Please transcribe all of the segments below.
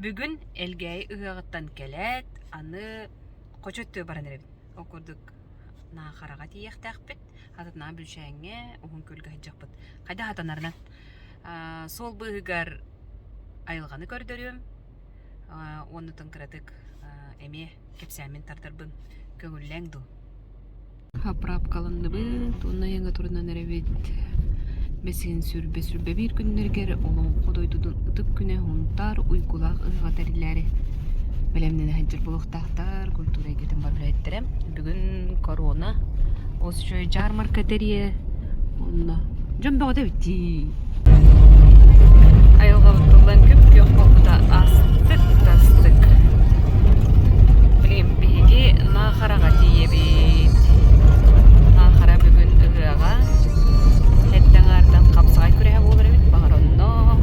Бүгүн Элгээйи ыһыаҕыттан кэлээт, аны Хочо өттүгэр баран эрэбит. Ол курдук Наахараҕа тиийиэхтээхпит. Хататнаҕа Бүлүүчээҥҥэ Уһун Күөлгэ сылдьыахпыт. Хайдах хатанарынан. Суол быыһыгар айылҕаны көрдөрүөм уонна кыратык эмиэ кэпсээммин тардарбын көҥүллээҥ дуу. Заправкаланныбыт уонна айаҥҥа турунан эрэбит. Бэсиһин сүрбэ сүрбэ биир күннэригэр Олоҥхо дойдутун ытык күнэ Һунтаар уйгулаах ыһыаҕа тэриллээри бэлэмнэнэ сылдьар буолуохтаахтар, культура эйгэтин бар үлэһиттэрэ. Бүгүн корона, ол үчүгэй дьаармарка тэрийэ онно дьон бөҕөтө эбит дии. Айылҕабыт тыллан күп-күөх буолбута астык да астык. Блин, биһиги Наахараҕа тиийэбит. Наахара бүгүн ыһыаҕа. Сэттэ аҥаартан хапсаҕай күрэһэ буолар эбит. Баҕар онно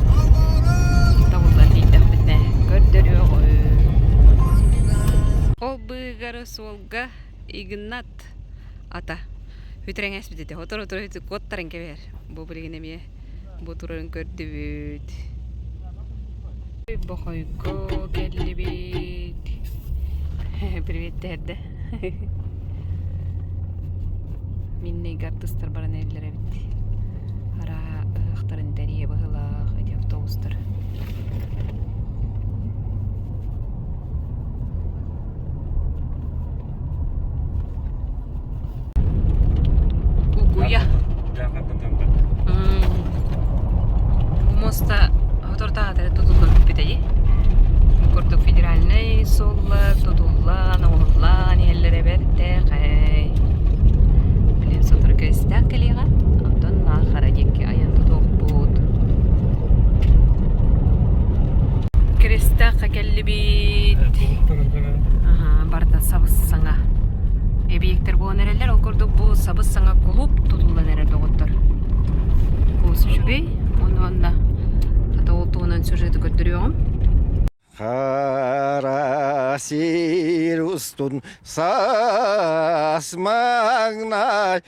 табыллан тиийдэхпитинэ көрдөрүөҕүм. Ол быыгар суолга Игнат ата үтүрэҥэспит этэ. Сотору-сотору куоттаран кэбиһэр. Бу билигин эмиэ бу турарын көрдүбүт. Бохойго кэллибит. Привет тэһэрдэ. Миннейгэ артыстар баран эрэллэр эбит. Араа ыһыахтарын тэрийэ быһыылаах ити автобустар. Кугуйа. Моста соторутааҕыта тутуллан бүппүтэ дии. Бу курдук федеральнай суоллар тутуллан, оҥоһуллан иһэллэрэ бэртээхэй. Билигин сотору кэстээх кэлиэҕэ, онтон Наахара диэки айан тутуохпут. Крестээххэ кэллибит. Барыта сабыс-саҥа эбийиэктэр буолан эрэллэр. Ол курдук бу сабыс-саҥа кулууп тутуллан эрэр доҕоттор. Олус үчүгэй. Уонна хата ол туһунан сюжеты көрдөрүөҕүм. Хара сир устун саас маҥнай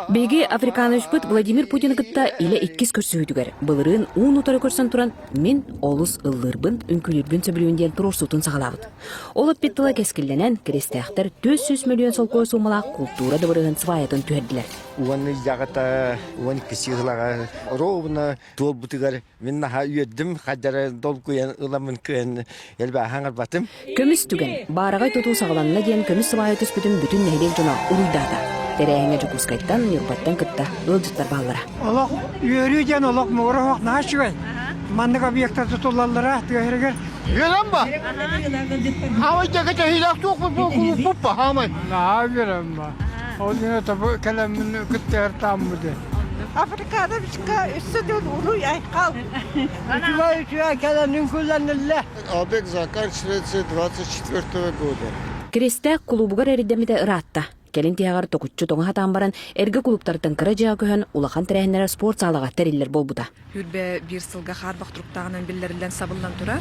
Биһиги Африкановичпыт Владимир Путины кытта илэ иккис көрсүһүүтүгэр былырыын уун-утары көрсөн туран мин олус ыллыырбын, үҥкүүлүүрбүн сөбүлүүн диэн туруорсуутун саҕалаабыт. Ол эппит тыла кэскиллэнэн, Киристээхтэр 400 мөлүйүөн солкуой суумалаах култуура дыбарыаһын сваятын түһэрдилэр. Уон ыйдаҕыта, 12 сыылаҕа ровно туолбутугар Мин наһаа үөрдүм, хайдары долгуйан ыламмын кыайан элбэҕи хаҥарбатым. Көмүс түгэн, баараҕай тутуу саҕаланна диэн көмүс сыбаайа түспүтүн бүтүн нэһилиэк дьоно уруйдаата. Тэрээһиҥҥэ Дьокуускайтан, Ньурбаттан кытта ыалдьыттар бааллара. Олох үөрүү диэн олох муҥура суох наһаа үчүгэй. Маннык объектар тутуллаллара тыа сиригэр. Үөрэн ба? Хаамай дьэгэ тэһиилээх туохпут бу кулуппут ба хаамай. Наһаа үөрэн ба. Ол иһин тобу кэлэммин кыттыһар тааммыты. Африкановичка өссө да уруй-айхал! Үчүгэй үчүгэй кэлэн үҥкүүлэниллэ. Объект заканчивается 24 года. Киристээх кулуубугар эридэммитэ ыраатта. Кэлин тиһэҕэр токуччу тоҥо сатаан баран, эргэ кулууптартан кыра дьиэҕэ көһөн, улахан тэрээһиннэрэ спорт саалаҕа тэриллэр буолбута. 21 сылга хаарбах туруктааҕынан биллэриллэн сабыллан турар.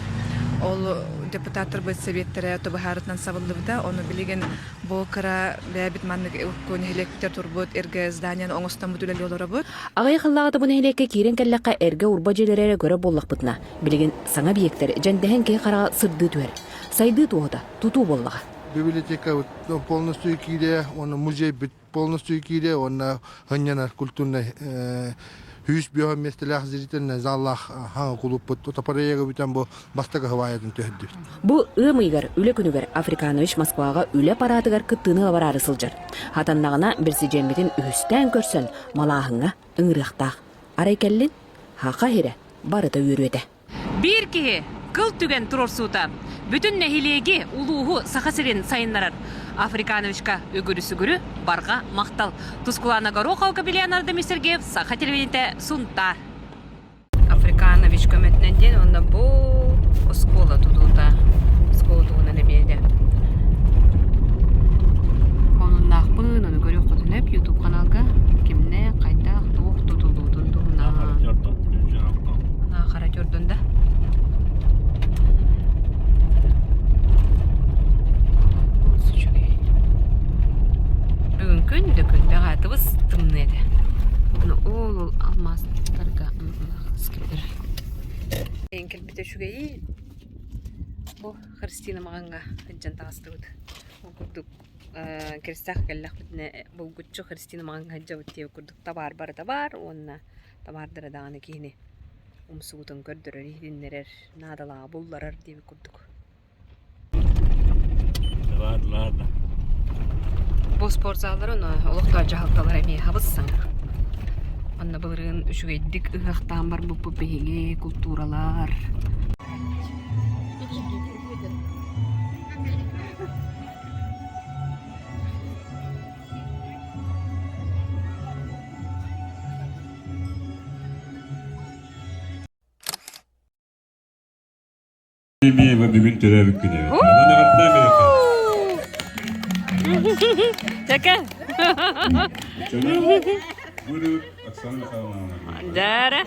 Ол депутаттарбыт сэбиэттэрэ быһаарытынан сабыллыбыта. Ону билигин бу кыра бэйэбит маннык нэһилиэкпитигэр турбут эргэ зданияны оҥостоммут үлэлии олоробут. Аҕыйах сыллааҕыта бу нэһилиэккэ киирэн кэллэххэ эргэ-урба дьиэлэри эрэ көрөр буоллахпытына, билигин саҥа объектэр дьэндэһэн киһи хараҕа сырдыы түһэр. Сайдыы туоһута тутуу буоллаҕа. Библиотека полностью киирэ уонна музей бүт полностью киирэ уонна һынньанар культурнай сүүс бүөһүн миэстэлээх зрительнай заллаах хаҥа кулууппут утапарыйага бүтэн бу бастакы хыбаайатын түһэрдибит. Бу ыам ыйыгар үлэ күнүгэр Африканович Москваҕа үлэ параатыгар кыттыыны ыла бараары сылдьар. Хатаннаҕына бирсидьиэммитин үһүстээн көрсөн малааһыҥҥа ыҥырыахтаах. Арай кэллин, хаха иһирэ барыта үөрүө этэ. Биир киһи кыл түгэн туруорсуута бүтүн нэһилиэги, улууһу Саха сирин сайыннарар. Африкановичка үгүрү-сүгүрү барҕа махтал. Тускулаана Горохова, Капеллян Ардамир Сергеев, Саха телевидениетэ, Сунтаар. Африканович көмөтүнэн диэн уонна бу оскуола тутуута оскуола туһунан эмиэ Онуннаахпын, ону көрүөххүтүнэ YouTube каналга кимнэ, хайдах, туох тутуллуутун туһунан. Хара чордун да. Үчүгэй. Бүгүн күн да күн бэҕэһээ тыбыс тымныы этэ. Ону ол ол алмаастарга скипер. Кэлбитэ үчүгэйи. Бу Христина маҕаҥҥа сылдьан таҕыстыбыт. Ол курдук Киристээх кэллэхпитинэ булгуччу Христина маҕаҥҥа сылдьабыт диэбит курдук табаар барыта баар уонна табаардара даҕаны киһини умсугутан көрдөрөр, иһитиннэрэр, наадалааҕы булларар диэбит курдук. Ладно, ладно. Бу спортзаллар ону олохтоох дьаһалталар эмиэ хабыс-саҥа. Онно былырыын үчүгэйдик ыһыахтаан барбыппыт биһиги култууралар. Эмиэ бүгүн төрөөбүт күнэ эбит. Онон эҕэрдэ Америка. Чэкэ. Буду Оксана Михайловна. Дәрі.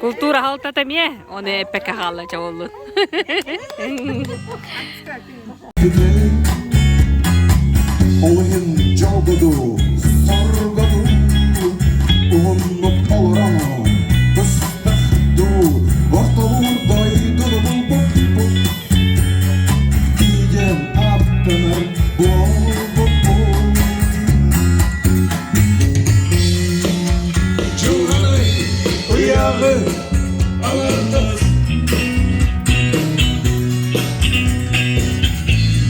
Култуура халтата эмиэ, ону эппэккэ хаалла чоҕуллун. Ол иһин дьолгуду, соргоду, уһуннук олорон быстах дуу, ортолуур дойдуну булбуппут, тиийэн аттанар буолбуппут. Дьылҕаны, ыйааҕы аҥардас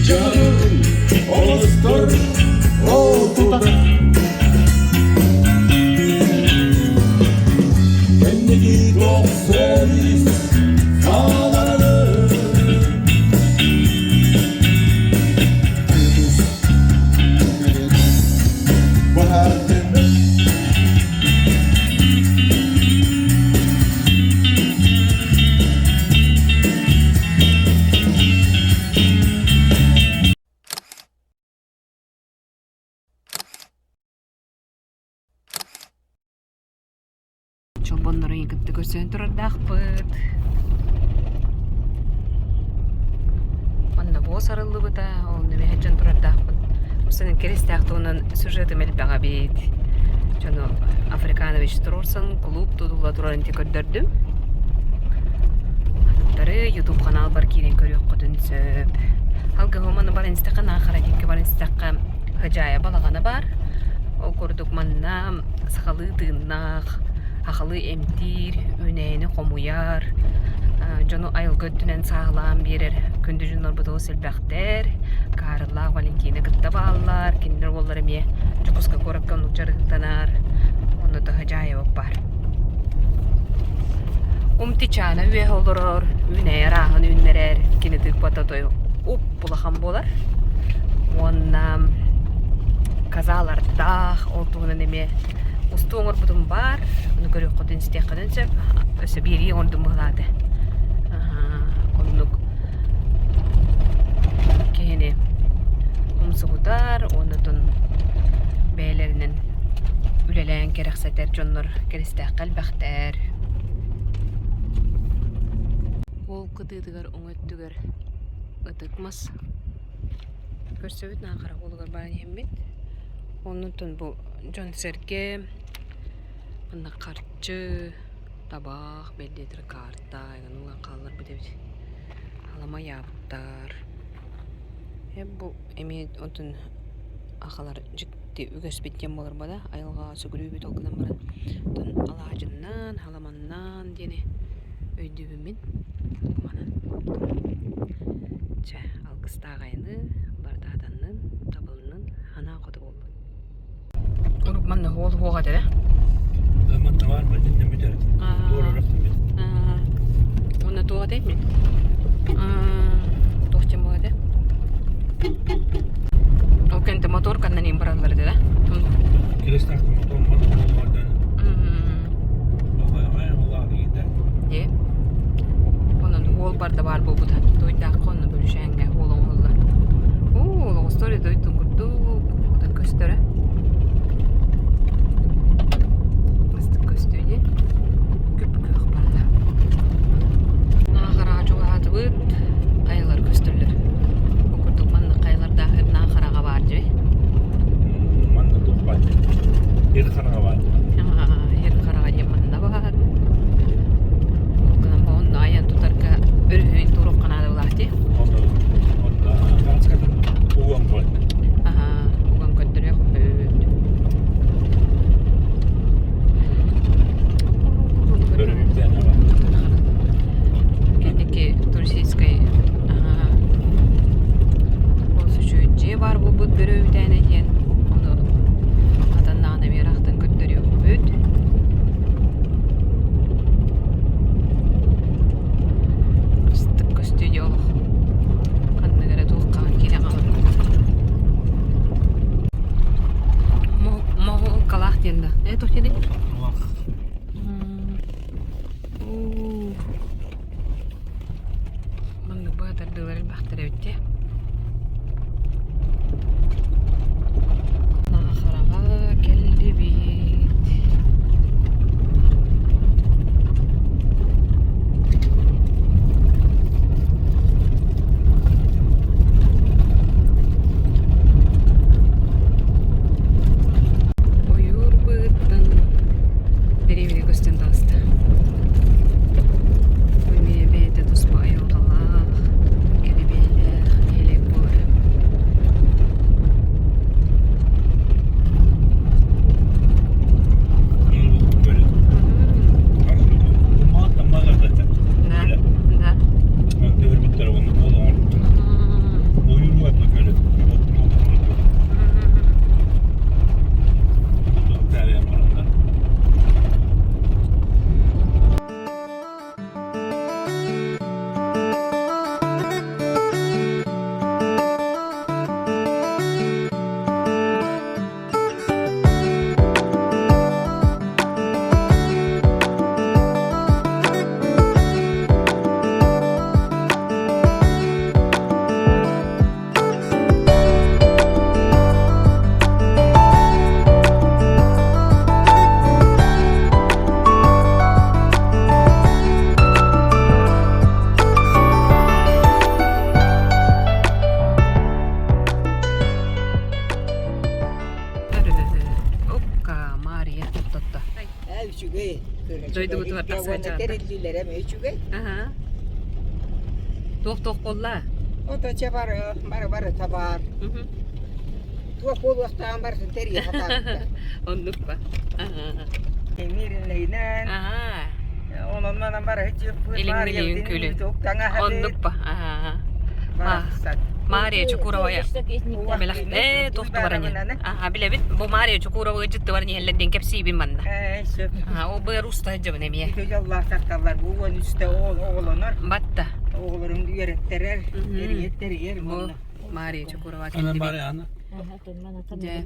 Дьаһалын олустар ол тута Кэнники тохсоис хаалары Баһардым Чолбоннорун кытта көрсөн турардаахпыт. Онно буос арыллыбыта, ол нөмэһэ дьон турардаахпыт. Устан киристээх туһунан сюжетым элбэҕэ эбит. Дьону Африканович туруорсан кулууп тутулла турарын ити көрдөрдүм. Атыттары YouTube ханаалбар киирэн көрүөххүтүн сөп. Алгыһыманы баран истэххэ, Наахара диэки баран истэххэ, Хадьаайа балаҕана баар. Ол курдук манна сахалыы тыыннаах, сахалыы эмтиир, үүнээйини хомуйар, дьону айылга өттүнэн сааһылаан биэрэр күндү дьоннорбут олус элбэхтэр. Каарыллаах Валентина кытта бааллар. Кинилэр уоллара эмиэ Дьокуускай куоракка оннук дьарыктанар. Онно Таһыдьаайа баар. Умтичаана үөһэ олорор, үүнээйи арааһын үүннэрэр, кини тыыппата той уп-улахан буолар. Уонна казалардаах, ол туһунан эмиэ устуу оҥорбутум баар. Ону көрүөххүтүн, истиэххитин сөп. Өссө биэрии оҥордум быһылаата. Оннук киһини умсугутар уонна бэйэлэринэн үлэлээн кэрэхсэтэр дьоннор кэристээххэ элбэхтэр. Ол кытыытыгар уҥа өттүгэр ытык мас көрсөбүт Наахара уолугар баран иһэммит. Оннуттан бу дьон-сэргэ манна харчы, табаах, бэлиэтир карта эҥин ылан хаалларбыт эбит. Аламайаабыттар. Э бу эмиэ онтон ахалар дьикти үгэспит диэн буолар буолла айылҕаҕа сүгүрүйбүт ол гынан баран оттон алаадьыннаан халаманнаан диэни өйдүүбүн мин манан чэ алгыстаах айаны барыта хатаннын табылыннын санаа хоту буоллун Урук манна хуол хуоҕа этэ Манна баар бадин бүтэр. Туорарах бүтэр. Уонна туох этэй мин? Туох диэн буолар этэ? Ол кэнтэ мотор каннан иин бараллар этэ да? Киристаахта мотор ман буолуордан. Дии. Онон уол барда баар буолбута. Туйдаахха онно бөлүшээҥҥэ уол оҥоһуллар. Оо, олоҕустор дойдун курдук отон көстөрө. Астык көстүү дии. Күп-күөх барда. Наахараҕа чугаһаатыбыт. Хайалар көстөллөр. Бу курдук маннык хайалардаах Наахараҕа баар дии. Манна туох баар дии? Ир хараҕа баар дии. Ир хараҕа диэн манна баар. Дойдугутугар тахса Уонна тэриллиилэрэ эмиэ үчүгэй. Аха. Туох-туох буолла? Ото чэ бары, бары барыта баар. Туох буолуохтааҕын барытын тэрийэ сатаабыттар. Оннук ба. Аха. Мииринэйинэн. Аха. Онон манан бары дьыппыт Илиҥ күлүн. Оннук ба. Аха. Мария Чукурова Мелах э туох баран Аха билэбит. Бу Мария Чукурова ыдьыттыбар ниһэллэр диэн кэпсиибин манна. Ээ сөп. Аха ол быар уста дьабын эмиэ. Ити дьоллоох бу 13-те оҕолонор. Батта. Оҕолорун үөрэттэрэр, тэрийэр, Бу Мария Чукурова кэллибит. Дьэ,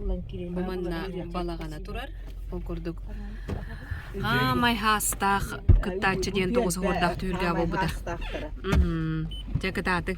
бу манна балаҕана турар. Ол курдук Аамай хаастаах кыттааччы диэн тоҕус оһуордаах түһүлгэ буолбута. Дьэ кытаатыҥ.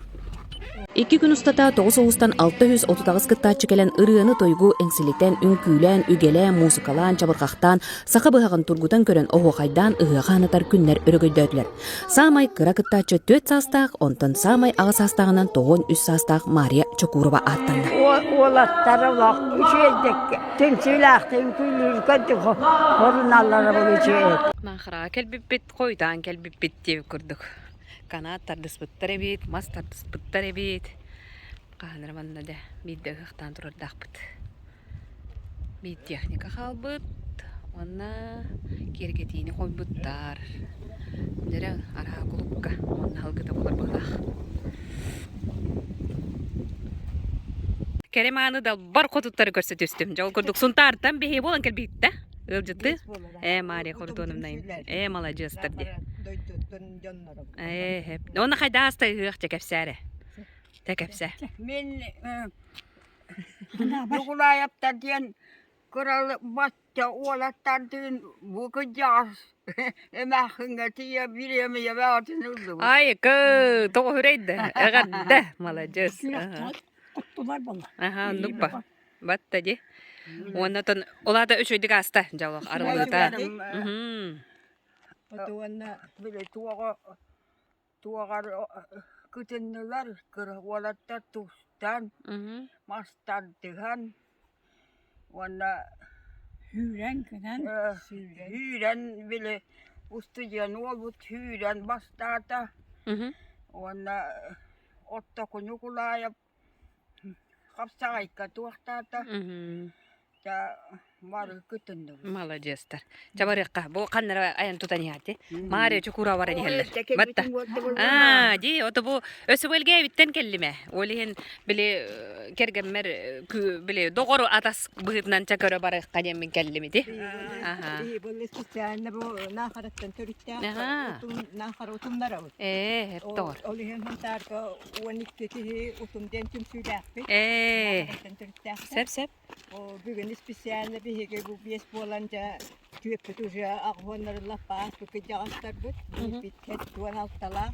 Икки күн устата тоҕус улуустан 638 кыттааччы кэлэн ырыаны-тойугу эҥсилитэн, үҥкүүлээн, үгэлээн, муусукалаан, чабырҕахтаан, саха быһаҕын тургутан көрөн, оһуохайдаан ыһыаҕы анатар күннэр өрөгөйдөөтүлэр. Саамай кыра кыттааччы түөрт саастаах, онтон саамай аҕа саастааҕынан 93 саастаах Мария Чокурова ааттанна. Уолаттар олох үчүгэйдик түмсүүлээхтик үҥкүүлүүр хоруналлара бу үчүгэй. Наахараҕа кэлбиппит, хойутаан кэлбиппит диэбит курдук. Канаат тардыспыттар эбит, мас тардыспыттар эбит. Хаһан эрэ манна дьэ биирдэ ыһыахтаан турардаахпыт. Биир техника хаалбыт уонна киэргэтиини хойбуттар. Дьэрэ араа кулукка уонна аһылгыта буолар быһыылаах. Кэрэ мааны далбар хотуттары көрсө түстүм. Дьол курдук Сунтаартан биһиги буолан кэлбиттэ. Ыалдьытты. Ээ, Мария Хорутоновна. Ээ, маладьыастар дии. Ээ, уонна хайдах ааста ыһыах дьэ кэпсээ эрэ. Тэ кэпсээ. Мин Ньукулаайаптар диэн кыралы бачча уолаттардыын бу кырдьаҕас эмээххиҥҥэ тиийэ бириэмийэ бөҕөтүн ыллыбыт. Ай, кы, тоҕо үрэйдэ, эҕэрдэ, маладьыас. Оттулар буолла. Аха, оннук ба. Батта ди. Уонна тон улаата үчүгүйдүк ааста дьолох арыллыыта. Уонна били туоҕа туоҕар кытыннылар кыра уолаттар тустан мас тардыһан уонна Сүүрэн гынан сүүрэн били устудьуон уолбут сүүрэн бастаата уонна Оттокуну Кулаайап Хапсаҕайка туохтаата бары кытынныбыт. Маладьыастар. Чэ барыахха. Бу ханна эрэ айан тутан иһээти. Маарыйа Чукура баран иһэллэр. Батта. Аа, дии, ото бу өссө бу Элгээбиттэн кэллим ээ. Ол иһин били кэргэммэр били доҕору атас быһыытынан чэ көрө барыахха диэммин кэллим ити. Аха. Бұл специально бу Наахараттан төрүттээх утум Наахара утумнарабыт. Ээ, тоҕор. Ол иһин Хантаарга 12 киһи утум диэн түмсүүлээхпит. Ээ. Сөп-сөп. Бүгүн специально биһиги бу биэс буолан дьэ түөппүт уже аҕыһуоннарын лаппаас бу кырдьаҕастарбыт биирбит туон алталаах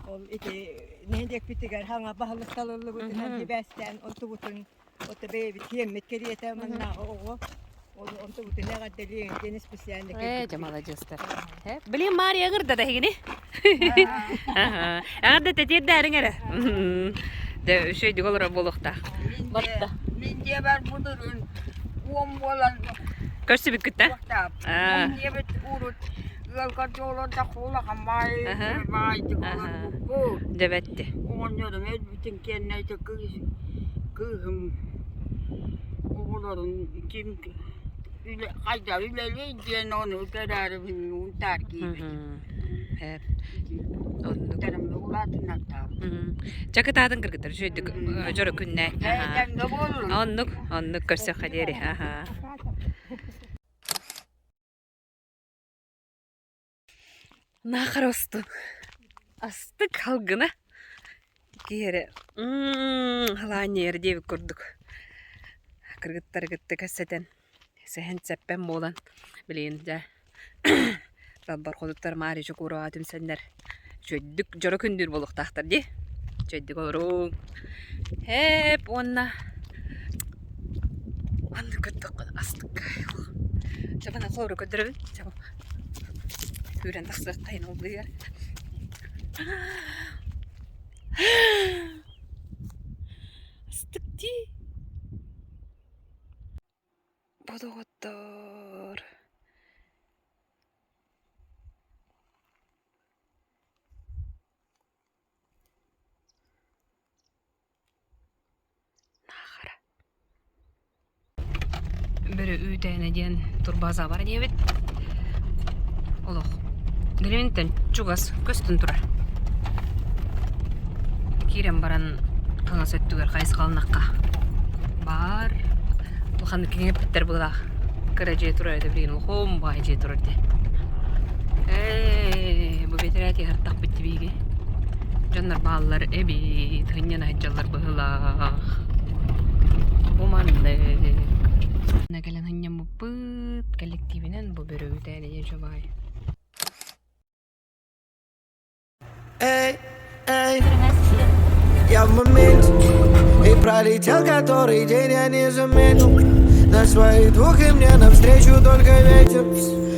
ол ити нэһилиэкпитигэр хаҥа баһылык талыллыбытынан сибээстээн онтубутун Ото бэйэбит киэммит кэриэтэ маннааҕы оҕо ол онтубутун эҕэрдэлиэҥ диэн специально Ээ, дьэ маладьыастар. Блин, Мария ыҥырда да эһигини. Эҕэрдэ тэтиэрдээриҥ эрэ. Дьэ, үчүгэйдик олорор буолуохтаах. Барда. Мин дьиэбэр будурун уом буолан Көрсүбүккүт да? Уом диэбит урут ыалга олордох улахан баай баайдык олорбуппут. Дьэ бэтти. Оҕонньорум өлбүтүн кэннэ ити кыыс кыыһым оҕолорун ким үлэ хайдах үлэлиэй диэн ону көрөөрүбүн унтаар киирбитим. Чэ кытаатын кыргыттар үчүгэйдик дьоро күннээн. Оннук, оннук көрсөххө диэри. Аха. Наахара устун астык халгына киһи эрэ халаанньайар диэбит курдук кыргыттары кытта кэпсэтэн сэһэн-сэппэн буолан билигин дьэ далбар хотуттар Маарыйа Чокууроваҕа түмсэннэр үчүгэйдик дьоро күндүүр буолуохтаахтар дии үчүгэйдик олоруҥ һээп уонна маннык көрдөххө астык Чэ манан холобура көрдөрөбүн Күүрэн тахсыаххайын ол быыһыгар Астык дии Бу доҕоттоор. Бөрө үүтээнэ диэн турбаза бар диэбит. Олох Дэриэбинэттэн чугас көстөн турар. Киирэн баран хаҥас өттүгэр хайысхаланнахха баар улаханнык киҥэппиттэр быһыылаах. Кыра дьиэ турар этэ билигин улахан баай дьиэ турар дии. Ээ, бу бэтэрээти ыһартахпыт тибииги. Дьоннор бааллар эбит, һынньана сылдьаллар быһыылаах. Бу маннык. Кэлэн һынньаммыппыт коллективинэн бу бөрөбүтээни диэн баай. Эй, эй, я в моменте И пролетел который день я не заметил На своих двух и мне навстречу только ветер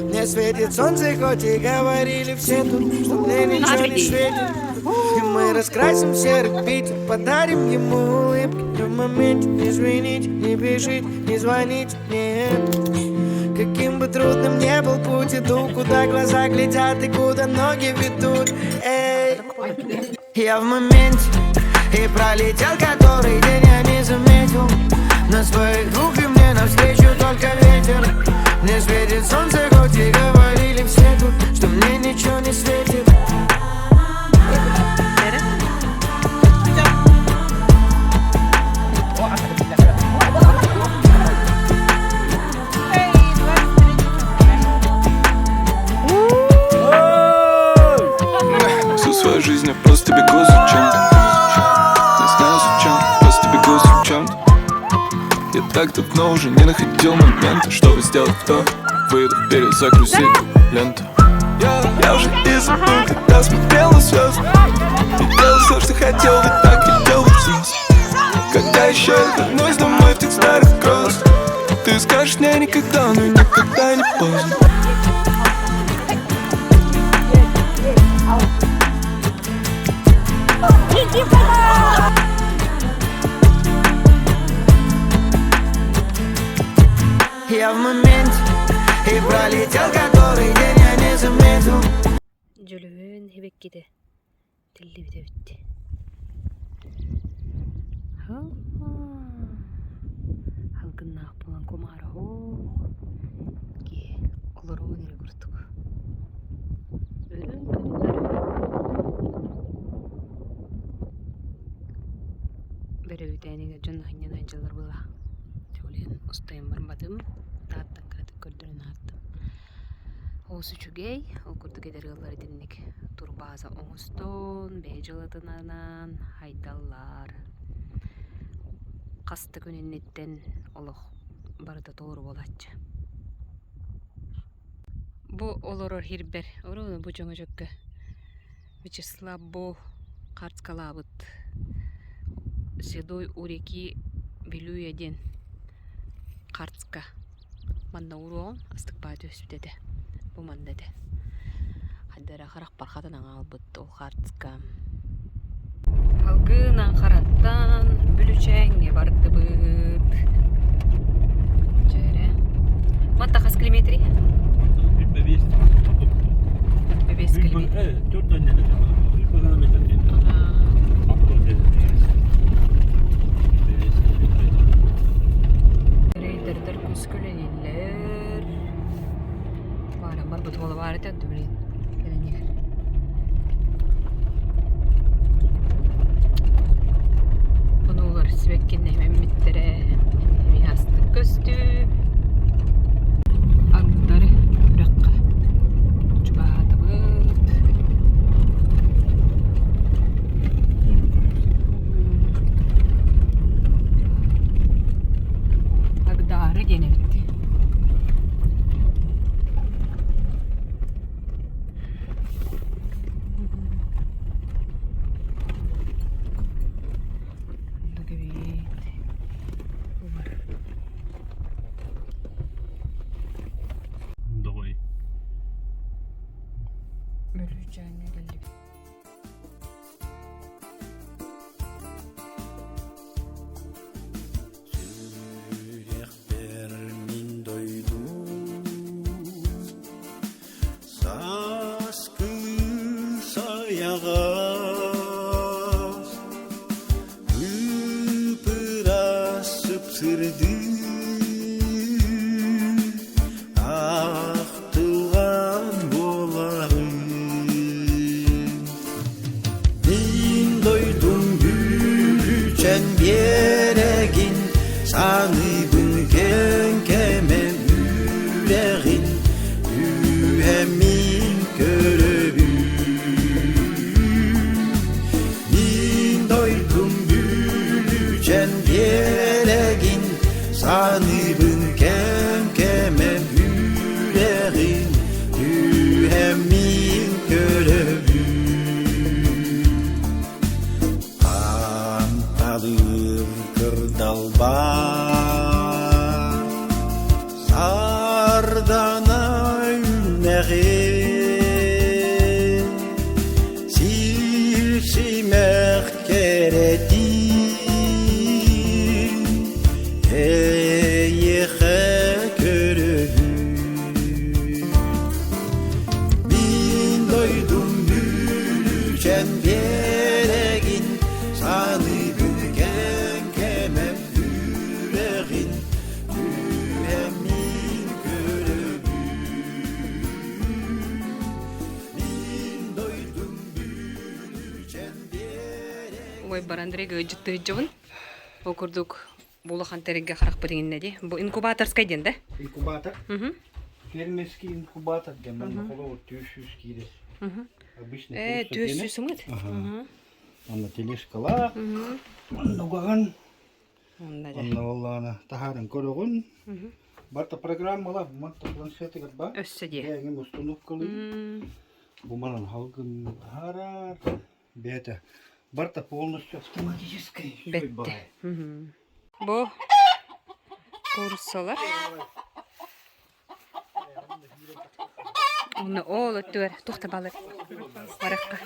Мне светит солнце, хоть и говорили все тут Что мне ничего не светит И мы раскрасим серый Питер Подарим ему улыбки В моменте, извините, не пишите, не звоните мне Каким бы трудным ни был путь, иду, куда глаза глядят и куда ноги ведут. Эй, я в моменте и пролетел который день я не заметил. На своих двух и мне навстречу только ветер. Мне светит солнце, хоть и говорили все тут, что мне ничего не светит. Всю свою жизнь я просто бегу за чем-то Не знаю зачем, просто бегу за чем-то Я так давно уже не находил момента Чтобы сделать вдох, выдох, перезагрузить ленту Я уже и забыл, когда смотрел на звезды И делал все, что хотел, ведь так и делал взрослый Когда еще я вернусь домой в тех старых грозах Ты скажешь мне никогда, но никогда не поздно Я в моменте и пролетел который день я не заметил. Дьөлүһүөн сибэккитэ тиллибитэ эбит. Алгыннаах буолан кумаара оһох киһи олоруон эрэ курдук. Өрүн күн Бөрөбүтээнигэр дьон аһынньан сылдьаллар буолла. Ол иһин устайан барбатым, тааттан кыратык көрдөрөн аһаттым. Олус үчүгэй, ол курдук эдэр ыаллар итинник турбааза оҥостон, бэйэ дьыалатынан хайдаллар. Хас да күн инниттэн олох барыта толору буолааччы. Бу олорор сирбэр, оруобуна бу чөҥөчөккө Вячеслав бу хартскалаабыт Седой у реки Вилюя диэн хартска манна уруоҕун астыкпаа түһүспүт этэ. Бу манна этэ. Хайда эрэ харахпар хатанан хаалбыт ол хартска. Алгыынан хараттан Бүлүчээҥҥэ бардыбыт. Чэ эрэ. Манта хас километрий? Бэбиэс километр. Рейдердер күскүлэниллэр. Баара барбыт уола баар этэ блин. Кэлэн иһэр. Хонуулар сибэккиннэ эммиттэрэ. Эмиэ астык көстүү. Агдары үрэххэ чугаһаатыбыт. Агдаары диэн эбит. Оннук эбит. Улар. Доҕой. Бүлүүчээҥҥэ кэллибит. Сүрэхпэр мин дойдум Сааскылыы сайаҕас Ып-ыраас сып-сырдык. Саныыбын кэҥкэмэ үрэҕин Үһэммин көрөбүн Мин дойдум Бүлүүчэн биэрэгин Саныыбын кэҥкэмэ үрэҕин Үһэммин көрөбүн Аанталыыр кырдалбар Сардана үүнэҕин Сир-симэх кэрэтин Эйиэхэ көрөбүн Мин дойдум Бүлүүчэн биэрэгин Саныыбын кэҥкэмэм үрэҕин Түһэммин көрөбүн Мин дойдум Бүлүүчэн биэрэгин Ой, бар Андрей ыдьыттыыдьыбын. Ол курдук бу улахан тэрилгэ харахпыт иҥиннэ дии. Бу инкубаторскай диэн да? Инкубатор. Фермерский инкубатор диэн манна холобур 400 киирэр. Обычный Э, 400 сымыт. Манна тележкалаах. Манна угаҕын. Онно буоллаҕына таһааран көрөҕүн. Барта программалаах, манта планшетыгар бар. Өссө дии. Бэйэҥин установкалыы. Бу манан халгын таһаарар. Бэйэтэ барыта полностью автоматическай. Бэтте. Бу кууруссалар. Онно ол өттүгэр туох да балык барахха.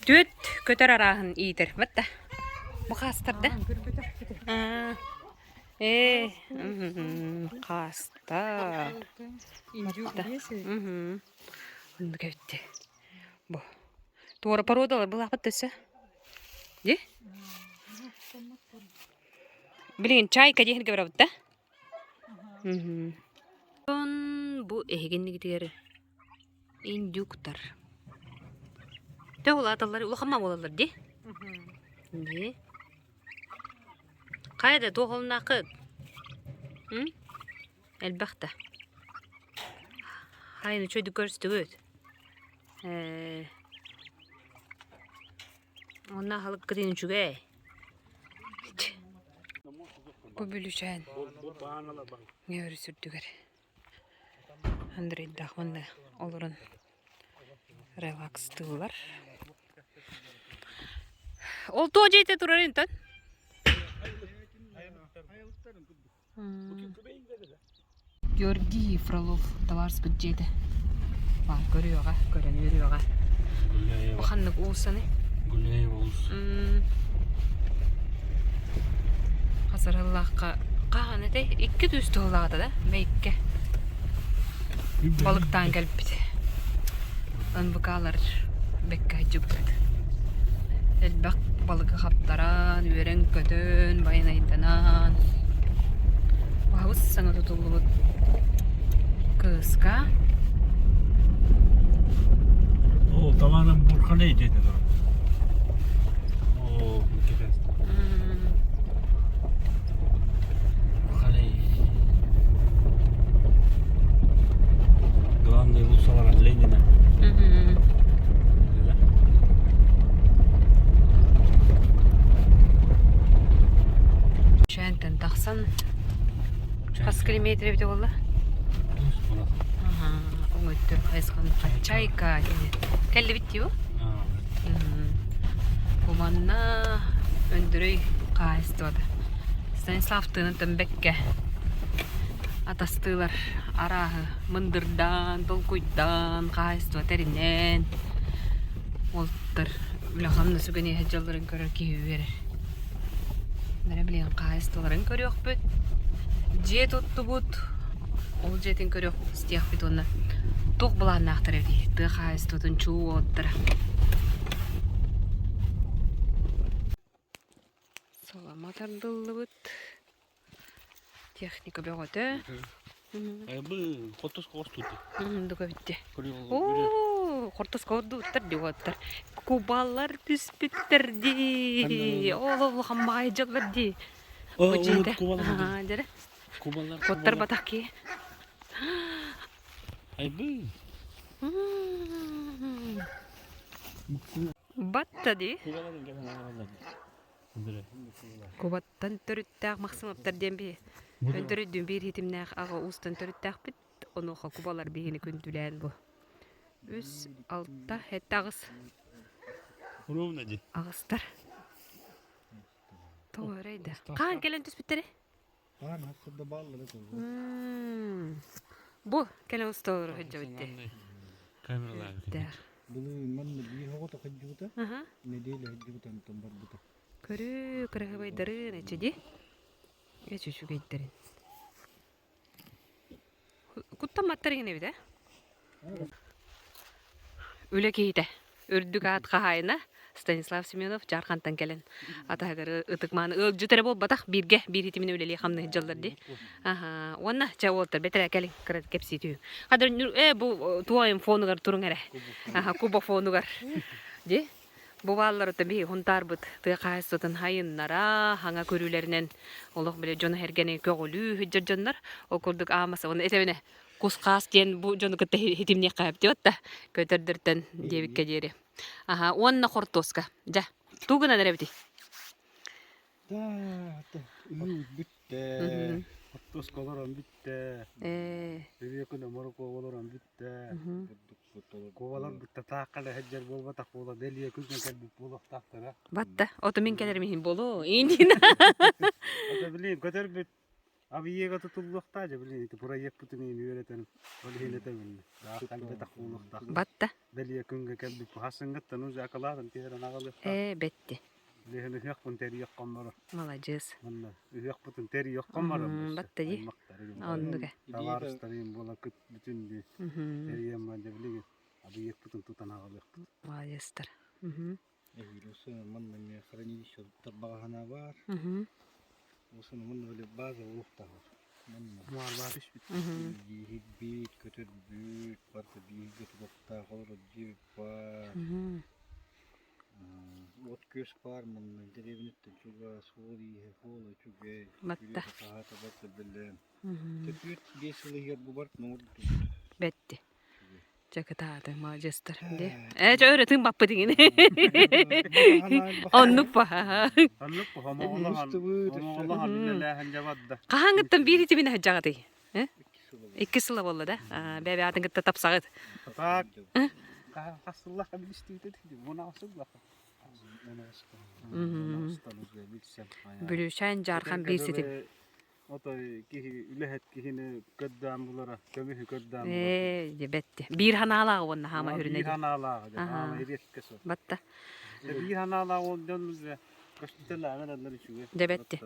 Түөт көтөр арааһын иитэр. Батта. Бу хаастар да? Ээ, хаастар. Оннук эбитти. Бу. Туора породалар былаахпыт өссө. Ди? Билигин чайка диэһиргэ барабыт да? Бу эһигиннигитигэр индюктар. Те улааталлар улахамма буолаллар ди? Ди. Хайа да туох олуннааххыт? М? Элбэх да. Хайын үчүгэйдик көрүстүгүт? Ээ Уонна аһылыккытын үчүгэй. Бу Бүлүүчээн өрүс үрдүгэр Андрейдаах уонна олорон релакстыыллар. Ол туох дьиэтэ турар интон? Георгий Фролов табаарыспыт дьиэтэ. Баар көрүөҕэ, көрөн үөрүөҕэ. Бу ханнык уулуссаны? Гуляева уулусса. Хасараллаахха хаһан этэй? Икки түс туһулаата да? Мэйиккэ. Балыктаан кэлбит. НВК-лар бэккэ сылдьыбыт. Элбэх балыгы хаптаран, үөрэн-көтөн, байанайданан. Баһабыс саҥа тутуллубут кыыска. О, талаанам Бурханей диэтэ турар. О, интересно. Бурханей. Главный улусалар Ленина. Шэнтэн тахсан хас километр эбитэ буолла? Оҥоттор хайысхан Чайка диэн. Кэллибит дии бу? Бу манна Өндөрөй хаһаайыстыбата. Станислав тыынын бэккэ атастыылар арааһы мындырдаан, толкуйдаан, хаһаайыстыба тэринэн уолаттар үлэ-хамнас үгэнэ сылдьалларын көрөр киһи үөрэр. Бары билигин хаһаайыстыбаларын көрүөхпүт. Дьиэ туттубут, ол дьиэтин көрүөх-истиэхпит уонна туох былааннаахтар эбитий тыа хаһаайыстыбатын чуу уолаттара. Салама тардыллыбыт. Техника бөҕөтө. Бу хортуска хостууту. Дуга бүтте. Оо, хортуска ордууттар диуоттар. Кубалар түспүттэр дии. Ол улахан баҕайы дьыллар дии. Бу дьиэтэ. Дьэрэ. Кубалар. Куттар батах кии. Айбы. Батта дии. Кубаттан төрүттээх Махсымаптар диэн биһи. Өнтөрүйдүүн биир хитимнээх аҕа уустан төрүттээхпит. Онуоха кубалар биһини күндүлээн бу. Үс, алта, сэттэ, аҕыс. Ровно дии. Аҕыстар. Тоҕо эрэй да. Хаан кэлэн түспүттэри? Бу кэлэн усталары сылдьабыт дии. Камералаах. Былырыын манна биир оҕото сылдьыбыта, нэдиэлэ сылдьыбыта онтон барбыта. Көрүү, кыраһыбайдарын эчи дии. Эчи үчүгэйдэрин. Куттамматтар иҥин эбит ээ. Үлэ киһитэ, үрдүк аат хаһаайына Станислав Семенов Дьаархантан кэлэн атаһыгар ытык-мааны ыалдьыт эрэ буолбатах, бииргэ биир итиминэ үлэлии хамнаһы дьаллар дии. Аха, уонна чэ уолтар бэтэрээ кэлиҥ, кыра кэпсии түһүҥ. Хадыр ээ бу туойум фонугар туруҥ эрэ. Аха, куба фонугар. Дии. Бу баалларыта биһи Һунтаарбыт тыа хаһаайыстыбатын хайыннара, хаҥа көрүүлэринэн олох били дьону-сэргэни көҕүлүү сылдьар дьоннор. Ол курдук аамас уонна этэбинэ кус-хаас диэн бу дьону кытта хитимниэххэ сөп да көтөрдөртөн диэбиккэ диэри. Аха, уонна хортуоска. Дьэ, туу гынан эрэбитий? Да, бүттэ. Хортуоска олорон бүттэ. Өрүө күнэ морокуо олорон бүттэ. Кубалар бытта таахха да сылдьар буолбатах буола бэлиэ күҥҥэ кэлбит буолуохтаахтара. Батта, ото мин кэлэрим иһин буолуо. Индина. Ото билин көтөрбүт Абиега тутуллуохтаа дьэ билин ити проекпытын иһин үөрэтэн ол иһин этэбин. Таах кэлбэтэх буолуохтаах. Батта. Бэлиэ күҥҥэ кэлбит хасыҥҥыттан уже акылаатын түһэрэн аҕалыахтаах. Ээ, бэтти. Билиһин ыһыахпын тэрийиэх хомморо. Маладьыас. Манна ыһыахпытын тэрийиэх хомморо. Батта дии. Оннук ээ. Табаарыстарым буола кыт бүтүн дии. Тэрийэн дьэ билигин абыйыахпытын тутан аҕалыахпыт. Маладьыастар. Эһиил манна эмиэ хранилище тарбаҕаһына баар. Усын манна били база улуктаах. Манна муарлаа түспүт. Биир көтөрбүт, барыта бииргэ тутуохтаах олорор дьиэбит баар. От күөс баар манна дэриэбинэттэн чугас, суол ииһэ, суола үчүгэй, Батта. хаһаата барыта бэлэм. Төрт биэс сыл иһигэр бу барыт муҥур Бэтти. Дьэ кытааты, маладьыастар. Ээ, чэ өрө тыын баппыт иҥин. Оннук па. Оннук па, хомоҕолоһон, хомоҕолоһон үлэлээһин дьэ барда. Хаһааҥҥыттан биир итимин сылдьаҕытый? Икки сыла буолла да? Бэйэ бэйэҕитин кытта тапсаҕыт. Так, хас сыллаахха билистибит 16 сыллаахха. Бүлүүчээн Дьаархан биир ситим. Отой киһи үлэһит киһини көрдөөн булара, көмүһү көрдөөн булара. Ээ, дьэ бэтти. Биир ханаалааҕа уонна хаама үрүнэ. Биир ханаалааҕа, дьэ, хаама ириэккэ суох. Батта. Биир ханаалаах ол дьон көстүтэлээмэн аллар үчүгэй. Дьэ бэтти.